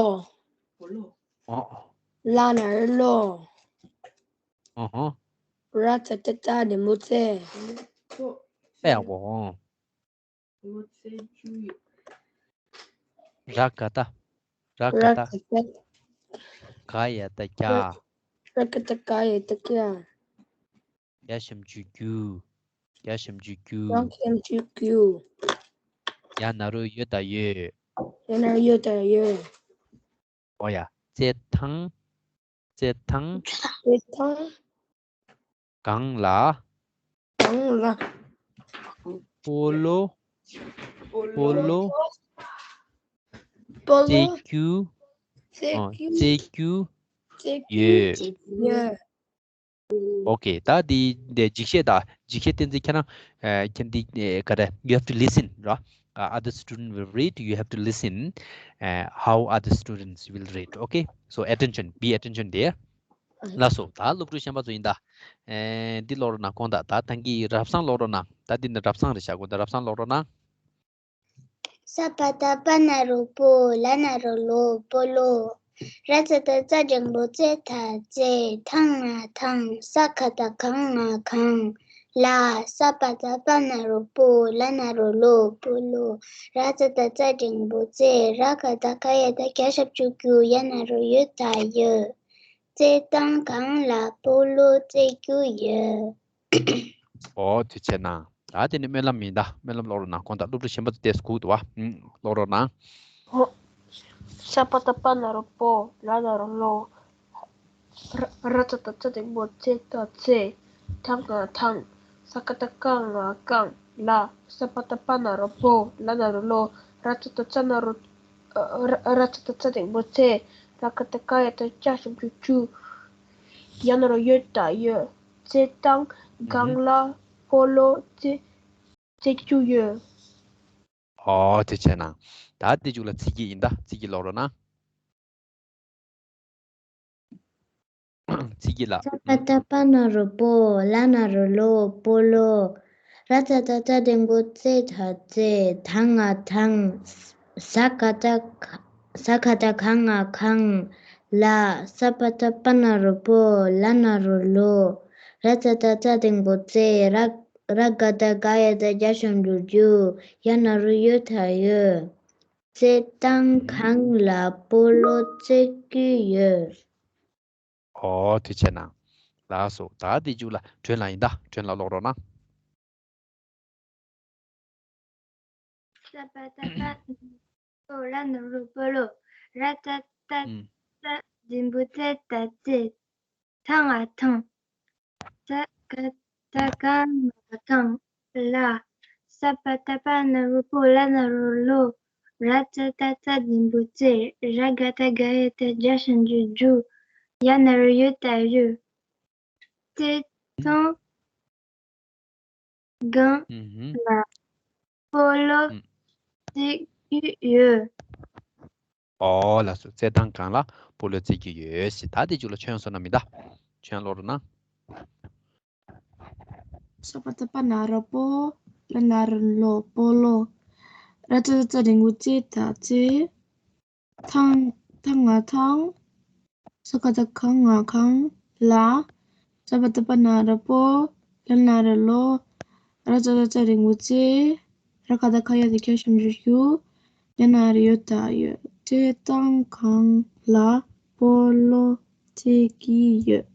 ཨོ། ལ་ན་རོ་ལོ། ཨོ་ཧོ། ར་ཙ་བཏགས་རྩ་འགྲེང་བུ་རྩེ། དཔེ་ཡག་པོ། ར་ག་བཏགས། ར་ག་བཏགས། ར་ག་བཏགས། ག་ཡ་བཏགས་རྒྱ། ར་ག་བཏགས་ག་ཡ་བཏགས་རྒྱ། ཡ་ཞབས་ཀྱུ་རྒྱུ། བརྒྱ་ཞབས་ཀྱུ་གྱུ། བརྒྱ་ཞབས་ཀྱུ་གྱུ། ཡ་ན་རོ་ཡོ་ད་ཡོད། ཡ་ན་རོ་ཡོ་ད་ཡོད། ཨོ་ཡ། རྩེད་ཐང་། རྩེད་ཐང་། རྩེད་ཐང་། སྒང་ལ། སྒང་ལ། སྤོ་ལོ། སྤོ་ལོ། སྤོ་ལོ། རྩེད་རྒྱུ། རྩེད་ཨོ། རྒྱུ། རྩེད་རྒྱུ། རྩེད་རྒྱུ། ཡོད། ཡོད། ཨོ་ཁེ། ད་འདི་འདི་འཇིགས་བྱེད་ད། འཇིགས་བྱེད་བསྟན་འཛིན། ཁྱེད་རང་ཨ་ཁྱེད་འདི་ཨ་ག་རེ། You have to listen, right? Uh, other student will read, you have to listen, uh, how other students will read. Okay, so attention, be attention there. ལགས་སོ། ད་སློབ་ཕྲུག་གཞན་པ་ཚོ་ཡིན་ད། ཨེ། འདི་ཀློག་རོགས་གནང་། དགོངས་དག་ད་ཐང་གི་རབ་བྱུང་ཀློག་རོགས་གནང་། ད་འདི་ནི་རབ་བྱུང་རེད་བཞག་གོ། ད་རབ་བྱུང་ཀློག་རོགས་གནང་། ས་པ་ཏ་པ་ན་རོ་པོ། ལ་ན་རོ་ལོ། སྤོ་ལོ། ར་ཙ་ཏ་ཙ་འགྲེང་བུ་རྩེ་ད་རྩེད། ཐང་ང་ཐང་། ས་ཁ་ཏ་གང་ང་གང་། ལ། ས་པ་ཏ་པ་ན་རོ་པོ། ལ་ན་རོ་ལོ། སྤོ་ལོ། ར་ཙ་ཏ་ཙ་འགྲེང་བུ་རྩེ། ར་ཁ་ཏ་ག་ཡ་ད་བརྒྱ་ཞབས་ཀྱུ་གྱུ། ཡ་ན་རོ་ཡོ་ད་ཡོད། རྩེད་ཐང་སྒང་ལ་སྤོ་ལོ་རྩེད་རྒྱུ་ཡོད། ཨོ། ཐུགས་རྗེ་གནང་། ད་དེ་ནི་སྨོན་ལམ་ཡིན་ད། སྨོན་ལམ་ཀློག་རོགས་གནང་། དགོངས་དག་སློབ་ཕྲུག་གཞན་པ་ཚོ་དེ་སྒུག་འདུག་བ། ཨུམ། ཀློག་རོགས་གནང་། ཧོ། ས་པ་ཏ་པ་ན་རོ་པོ། ལ་ན་རོ་ལོ། ར་ར་ཙ་ཏ་ཙ་འགྲེང་བུ་རྩེ་ད་རྩེད། ཐང་ང་ཐང་། ས་ཁ་ཏ་གང་ང་གང་། ལ། ས་པ་ཏ་པ་ན་རོ་པོ། ལ་ན་རོ་ལོ། ར་ཙ་ཏ་ཙ་ན་རོ། ཨ། ར་ར་ཙ་ཏ་ཙ་འགྲེང་བུ་རྩེ། ར་ཁ་ཏ་ག་ཡ་ད་བརྒྱ་ཞབས་ཀྱུ་གྱུ། ཡ་ན་རོ་ཡོ་ད་ཡོད། རྩེད་ཐང་སྒང་ལ་སྤོ་ལོ་རྩེ་རྩེད་རྒྱུ་ཡོད། ཨོ། ཐུགས་རྗེ་གནང་། ད་དེ་མཇུག་ལ་ཚིག་གི་ཡིན་ད། ཚིག་གི་ཀློག་རོགས་གནང་། ཚིག་གི་ལ། ས་པ་ཏ་པ་ན་རོ་པོ། ལ་ན་རོ་ལོ། སྤོ་ལོ། ར་ཙ་ཏ་ཙ་འགྲེང་བུ་རྩེ་ད་རྩེད། ཐང་ང་ཐང་། ས་ཁ་ཏ་ས་ཁ་ཏ་གང་ང་གང་། ལ། ས་པ་ཏ་པ་ན་རོ་པོ། ལ་ན་རོ་ལོ། ར་ཙ་ཏ་ཙ་འགྲེང་བུ་རྩེ། ར་ར་ག་ཏ་ག་ཡ་ད་བརྒྱ་ཞབས་ཀྱུ་གྱུ། ཡ་ན་རོ་ཡོ་ད་ཡོད། རྩེད་ཐང་སྒང་ལ་སྤོ་ལོ་རྩེད་རྒྱུ་ཡོད། ཨོ། ཐུགས་རྗེ་གནང་། ལགས་སོ། ད་དེ་མཇུག་ལ་སྒྲོན་ལགས་ཡིན་ད། སྒྲོན་ལགས་ཀློག་རོགས་གནང་། ས་པ་ཏ་པ་ན་རོ་པོ། ལ་ན་རོ་ལོ། སྤོ་ལོ། ར་ཙ་ཏ་ཨུམ། ཙ་འགྲེང་བུ་རྩེ་ད་རྩེད། ཐང་ང་ཐང་། ས་ཁ་ཏ་གང་ང་གང་། ལ། ས་པ་ཏ་པ་ན་རོ་པོ། ལ་ན་རོ་ལོ། ར་ཙ་ཏ་ཙ་འགྲེང་བུ་རྩེ། ར་ག་ཏ་ག་ཡ་ད་བརྒྱ་ཞབས་ཀྱུ་གྱུ། ཡ་ན་རོ་ཡོ་ད་ཡོད། རྩེད་ཐང་སྒང་ཨུ་ཧུམ། ལ་སྤོ་ལོ་ཨུམ། རྩེད་རྒྱུ་ཡོད། ཨོ། ལགས་སོ། རྩེད་ཐང་སྒང་ལ་སྤོ་ལོ་རྩེད་རྒྱུ་ཡོད་ཟེར། ད་དེ་མཇུག་ལ་ཆོས་དབྱངས་བསོད་ནམས་ཡིན་ད། ཆོས་དབྱངས་ཀློག་རོགས་གནང་། ས་པ་ཏ་པ་ན་རོ་པོ། ལ་ན་རོ་ལོ། སྤོ་ལོ། ར་ཙ་ཏ་ཙ་འགྲེང་བུ་རྩེ་ད་རྩེད། ཐང་ཐང་ང་ཐང་། ས་ཁ་ཏ་གང་ང་གང་། ལ། ས་པ་ཏ་པ་ན་རོ་པོ། ལ་ན་རོ་ལོ། ར་ཙ་ཏ་ཙ་འགྲེང་བུ་རྩེ། ར་ག་ཏ་ག་ཡ་ད་བརྒྱ་ཞབས་ཀྱུ་གྱུ། ཡ་ན་རོ་ཡོ་ད་ཡོད། རྩེད་ཐང་སྒང་ལ་སྤོ་ལོ་རྩེད་ཀྱི་ཡོད།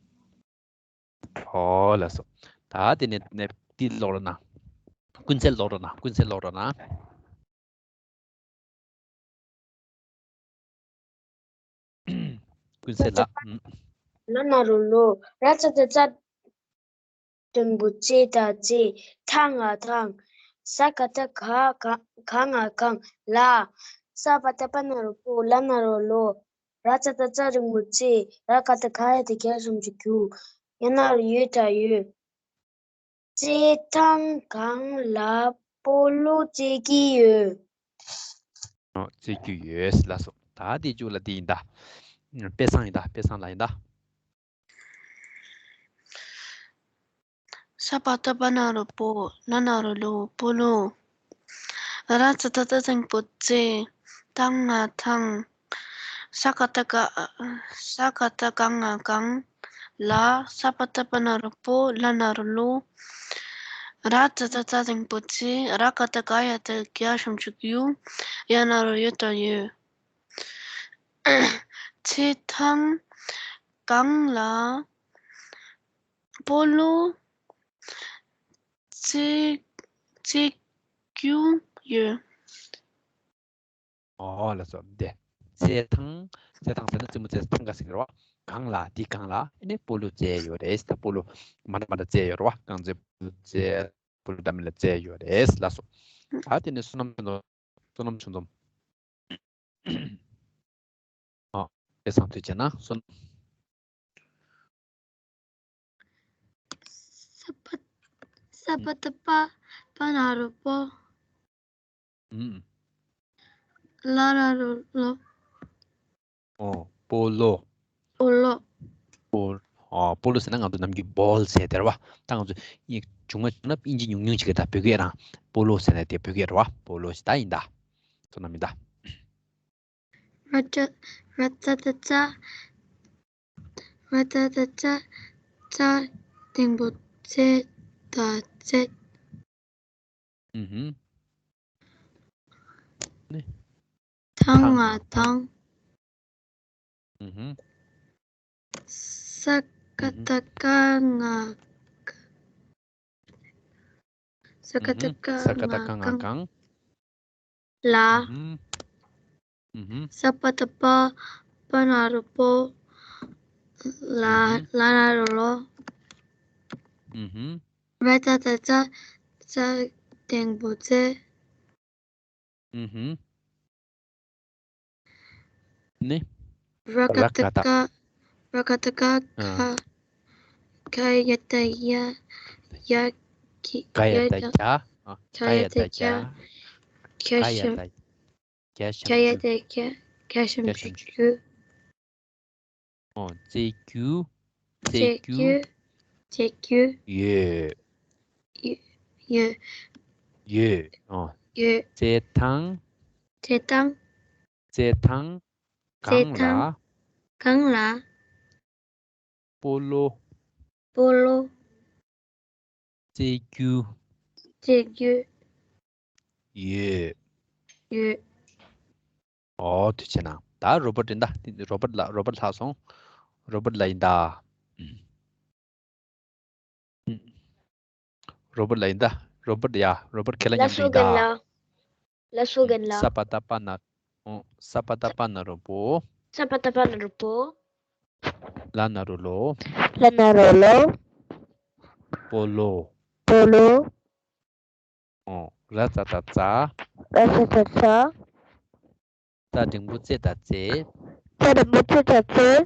ཨོ། ལགས་སོ། ད་དེ་ནས་ནས་འདི་ཀློག་རོགས་གནང་། ཀུན་གསལ་ཀློག་རོགས་གནང་། ཀུན་གསལ་ཀློག་རོགས་གནང་། ཀུན་གསལ་ལགས། ཨུམ། ལ་ན་རོ་ལོ། ར་ཙ་ཏ་ཙ་འགྲེང་བུ་རྩེ་ད་རྩེད། ཐང་ང་ཐང་། ས་ཁ་ཏ་ག་ག་གང་ང་གང་། ལ། ས་པ་ཏ་པ་ན་རོ་པོ། ལ་ན་རོ་ལོ། ར་ཙ་ཏ་ཙ་འགྲེང་བུ་རྩེ། ར་ག་ཏ་ག་ཡ་ད་བརྒྱ་ཞབས་ཀྱུ་གྱུ། ཡ་ན་རོ་ཡོ་ད་ཡོད། རྩེད་ཐང་སྒང་ལ་སྤོ་ལོ་རྩེད་ཀྱི་ཡོད། ཨོ། རྩེད་ཀྱི་ཡོད། ལགས་སོ། ད་དེ་མཇུག་ལ་འདི་ཡིན་ད། དཔེ་བཟང་ཡིན་ད། དཔེ་བཟང་ལགས་ཡིན་ད། ས་པ་ཏ་པ་ན་རོ་པོ། ལ་ན་རོ་ལོ། སྤོ་ལོ། ར་ཙ་ཏ་ཙ་འགྲེང་བུ་རྩེ། ཐང་ང་ཐང་། ས་ཀ་ཏ་ཀ་ས་ཀ་ཏ་ག་ང་གང་། ལ། ས་པ་ཏ་པ་ན་རོ་པོ། ལ་ན་རོ་ལོ། ར་ཙ་ཏ་ཙ་འགྲེང་བུ་རྩེ། ར་ཀ་ཏ་ག་ཡ་ད་བརྒྱ་ཞབས་ཀྱུ་གྱུ། ཡ་ན་རོ་ཡོ་ད་ཡོད། རྩེད་ཐང་སྒང་ལ་སྤོ་ལོ་ རྩེ་རྩེ་རྒྱུ་ཡོད། ཨོ་ལགས་སོ། འདི་རྩེད་ཐང་། རྩེད་ཐང་ཟེར་ན་རྩེད་མོ་རྩེ་ཐང་ག་ཟེར་གི་རེད་བ། སྒང་ལ། འདི་སྒང་ལ་ཨ་ནི་སྤོ་ལོ་རྩེ་ཡོད་རེད། ད་སྤོ་ལོ་མ་འདྲ་མ་འདྲ་རྩེ་ཡོད་རེད་བ། རྐང་རྩེད་སྤོ་ལོ་རྩེ། སྤོ་ལོ་འདྲ་མིན་ལ་རྩེ་ཡོད་རེད། ལགས་སོ། ད་དེ་ནས་བསོད་ནམས་ཆོས་འཛོམས། བསོད་ནམས་ཆོས་འཛོམས། ཨ། དེ་སང་དུས་བྱས་ན་བསོད་ནམས། ས་པ་ས་པ་བཏགས་སྤ། པ་ན་རོ་སྤོ། ཨུམ། ལ་ན་རོ་ལོ། ཨོ། སྤོ་ལོ། སྤོ་ལོ། སྤོ། ཨོ། སྤོ་ལོ་ཟེར་ན་ང་ཚོ་ནམ་རྒྱུན་བོལ་ཟེར་དེ་རེད་བ། ད་ང་ཚོ་ཡིན་ཆུང་མ་བྱུང་ན་དབྱིན་ཇི་ཉུང་ཉུང་ཅིག་གི། ད་བོད་སྐད་རང་སྤོ་ལོ་ཟེར་ན་དེ་བོད་སྐད་རེད་བ། སྤོ་ལོ་ཞིག་ད་ཡིན་ད། བསོད་ནམས་ཡིན་ད། ར་ཙ་ར་ཙ་བཏགས་རྩ། ར་ཙ་བཏགས་རྩ། རྩ་འགྲེང་བུ་རྩེ་ད་རྩེད། ཨུ་ཧུམ། ནི། ཐང་ང་ཐང་། ཐང་ང་ཐང་། ཨུ་ཧུམ། ས་ཀ་བཏགས་སྐ་ང་སྐ། ས་ཀ་བཏགས་སྐ་ང་སྐང་། ལ། ས་པ་བཏགས་སྤ། པ་ན་རོ་སྤོ། ལ། ལ་ན་རོ་ལོ། ར་ཙ་བཏགས་རྩ། རྩ་འགྲེང་བུ་རྩེ། ཨུ་ཧུམ། ནི། ར་ཀ་བཏགས་ར་ཀ་བཏགས་རྐ། ར་ཀ་བཏགས་རྐ། ཨ། རྐ། རྐ་ཡ་བཏགས་རྐྱ། རྐྱ། རྐྱ་ཡ་བཏགས་རྐྱ། ཨ། རྐྱ་ཡ་བཏགས་རྐྱ། རྐྱ་ཞབས། རྐྱ་ཞབས་ཀྱུ། རྐྱ་ཡ་བཏགས་རྐྱ། རྐྱ་ཞབས་ཀྱུ། རྐྱ་ཞབས་ཀྱུ། ཨོ། རྩེ་རྒྱུ། རྩེ་རྒྱུ། རྩེ་རྒྱུ། ཡོད། ཡོད། ཡོད། ཡོད། ཨོ། ཡོད། རྩེད་ཐང་། རྩེད་ཐང་། རྩེད་ཐང་། རྩེད་ཐང་། སྒང་ལ། སྒང་ལ། སྤོ་ལོ། སྤོ་ལོ། རྩེ་རྒྱུ། རྩེ་རྒྱུ། ཡོད། ཡོད། ཨོ། དུས་ཆེ་ན་ད་རོ་བོ་ཊི་ཡིན་ད། རོ་བོ་ཊི་ལགས། རོ་བོ་ཊི་ལྷག་སོང་། རོ་བོ་ཊི་ལགས་ཡིན་ད། རོ་བོ་ཊི་ལགས་ཡིན་ད། རོ་བོ་ཊི། ཡ། རོ་བོ་ཊི་ཁྱེད་ལ་མཉམ་དུ་ཡིན་ད། ལགས་སོ་རྒན་ལགས། ལགས་སོ་རྒན་ལགས། ས་པ་བཏགས་སྤ་ན། ཨོ། ས་པ་བཏགས་སྤ་ན་རོ་སྤོ། ས་པ་བཏགས་སྤ་ན་རོ་སྤོ། ལ་ན་རོ་ལོ། ལ་ན་རོ་ལོ། སྤོ་ལོ། སྤོ་ལོ། ཨོ། ར་ཙ་བཏགས་རྩ། ར་ཙ་བཏགས་རྩ། རྩ་འགྲེང་བུ་རྩེ་ད་རྩེད། རྩ་འགྲེང་བུ་རྩེ་ད་རྩེད།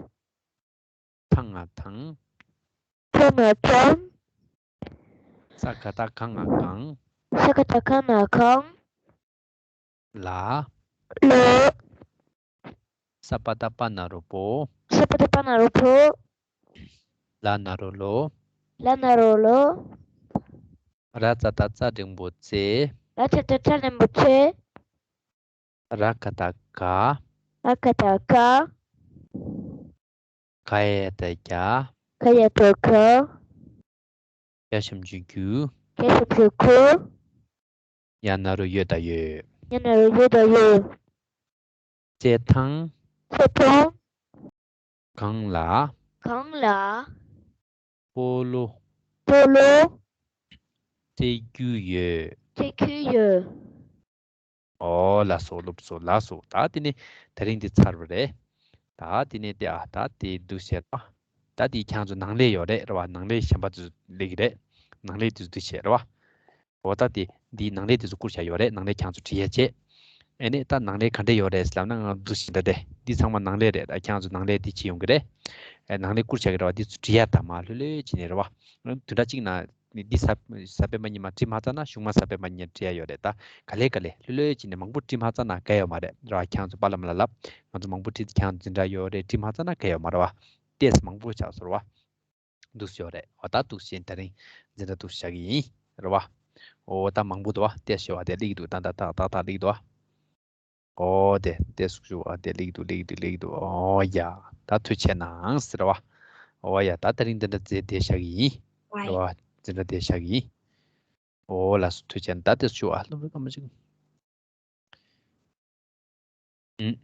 ཐང་ང་ཐང་། ཐང་ང་ཐང་། ས་ཀ་བཏགས་སྐ་ང་སྐང་། ས་ཀ་བཏགས་སྐ་ང་སྐང་། ལ། ལ། ས་པ་བཏགས་སྤ་ན་རོ་སྤོ། ས་པ་བཏགས་སྤ་ན་རོ་སྤོ། ལ་ན་རོ་ལོ། ལ་ན་རོ་ལོ། ར་ཙ་བཏགས་རྩ་འགྲེང་བུ་རྩེ། ར་ཙ་བཏགས་རྩ་འགྲེང་བུ་རྩེ། ར་ཀ་བཏགས་རྐ། ར་ཀ་བཏགས་རྐ། རྐ་ཡ་བཏགས་རྐྱ། རྐ་ཡ་བཏགས་རྐྱ། རྐྱ་ཞབས་ཀྱུ་རྒྱུ། རྐྱ་ཞབས་ཀྱུ་རྒྱུ། ཡ་ན་རོ་ཡོད་ད་ཡོད། ཡ་ན་རོ་ཡོད་ད་ཡོད། རྩེད་ཐང་། རྩེད་ཐང་། སྒང་ལ། སྒང་ལ། སྤོ་ལོ། སྤོ་ལོ། རྩེ་རྒྱུ་ཡོད། རྩེ་རྒྱུ་ཡོད། ཨོ་ལགས་སོ། སློབ་གསོ་ལགས་སོ། ད་དེ་ནས་དེ་རིང་འདི་ཚར་བ་རེད། ད་དེ་ནས་དེ། ཨ། ད་དེ་འདུག་བྱས་ད། ད་དེ་ཁྱེད་ཚོ་ནང་ལས་ཡོད་རེད། རེད་བ། ནང་ལས་གཞན་པ་ཚོ་སླེབས་ཀྱི་རེད། ནང་ལས་དེ་ཚོ་འདུག་བྱས་རེད་བ། འོ། ད་དེ་འདིའི་ནང་ལས་དེ་ཚོ་བསྐུར་བྱས་ཡོད་རེད། ནང་ལས་ཁྱེད་ཚོ་བྲིས་ཡ་བྱས། ཨེ་ནས་ད་ནང་ལས་ག་འདྲས་ཡོད་རེད་ལབ་ན། ང་འདུག་བྱས་ད་དེ་འདི་ཚང་མ་ནང་ལས་རེད། ད་ཁྱེད་ཚོ་ནང་ལས་དེ་བྱེད་ཡོང་གི་རེད། ཨེ། ནང་ལས་བསྐུར་བྱས་ཀྱི་རེད་བ། འདི་ཚོ་བྲིས་ཡ་ད་མ་ལྷོད་ལྷོད་བྱས་ནས་རེད་བ། བདུན་ཕྲག་གཅིག་ནང་འདི་གཟའ་གཟའ་སྤེན་པ་ཉི་མ་བྲིས་མ་ཚར་ན་གཞུག་མ་གཟའ་སྤེན་པ་ཉིན་བྲིས་ཡ་ཡོད་རེད། ད་ག་ལེ་ག་ལེ་ལྷོད་ལྷོད་བྱས་ནས་མང་པོ་བྲིས་མ་ཚར་ན་གལ་ཡོད་མ་རེད། རེད་བ། ཁྱེད་ཚོ་པཱ་ལགས་མ་ལགས་ལབ། ང་ཚོ་མང་པོ་བྲིས་ཏེ་ཁྱེད་ཚོ་འཛིན་གྲྭ་ཡོད་རེད། བྲིས་མ་ཚར་ན་གལ་ཡོད་མ་རེད་བ། ཏེས་མང་པོ་ཆགས་སོང་རེད་བ། འདུག་སེ་ཡོད་རེད། འོ། ད་འདུག་སེ་དེ་རིང་འཛིན་གྲྭ་འདུག་སེ་བཞག་གི་ཡིན། རེད་བ། འོ། ད་མང་པོ་འདུག་བ། ཏེས་ཞེས་པ་དེ་སླེབས་ཀྱི་འདུག་ཏག་ཏག་ཏག་ཏག་སླེབས་ཀྱི་འདུག་བ། ཨོ། དེ་དེ་སུག་ཞུ་བ་དེ་ལེགས་འདུག་ལེགས་འདུག་ལེགས་འདུག་ཨོ་ཡ། ད་ཐུགས་རྗེ་གནང་ཟེར་བ། ཨོ་ཡ། ད་དེ་རིང་འདི་འདྲ་མཛད་བསྡད་བཞག་གི་ཡིན། རེད་བ། འཛིན་གྲྭ་བསྡད་བཞག་གི་ཡིན། ཨོ་ལགས་སོ། ཐུགས་རྗེ་གནང་། ད་དེ་སུག་ཞུ་བ། སློབ་ཕྲུག་སྐར་མ་གཅིག་ཨུམ།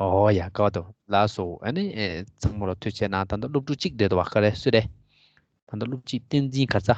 ཨོ་ཡ། ཀ་བ་དོ་ལགས་སོ། ཨ་ནི་ཨེ་ཚང་མ་ལ་ཐུགས་རྗེ་གནང་། ད་ལྟ་སློབ་ཕྲུག་གཅིག་རེད་འདུག་བ། ག་རེ་སུ་རེད། ད་ལྟ་སློབ་ཕྲུག་གཅིག་བསྟན་འཛིན་ག་ས།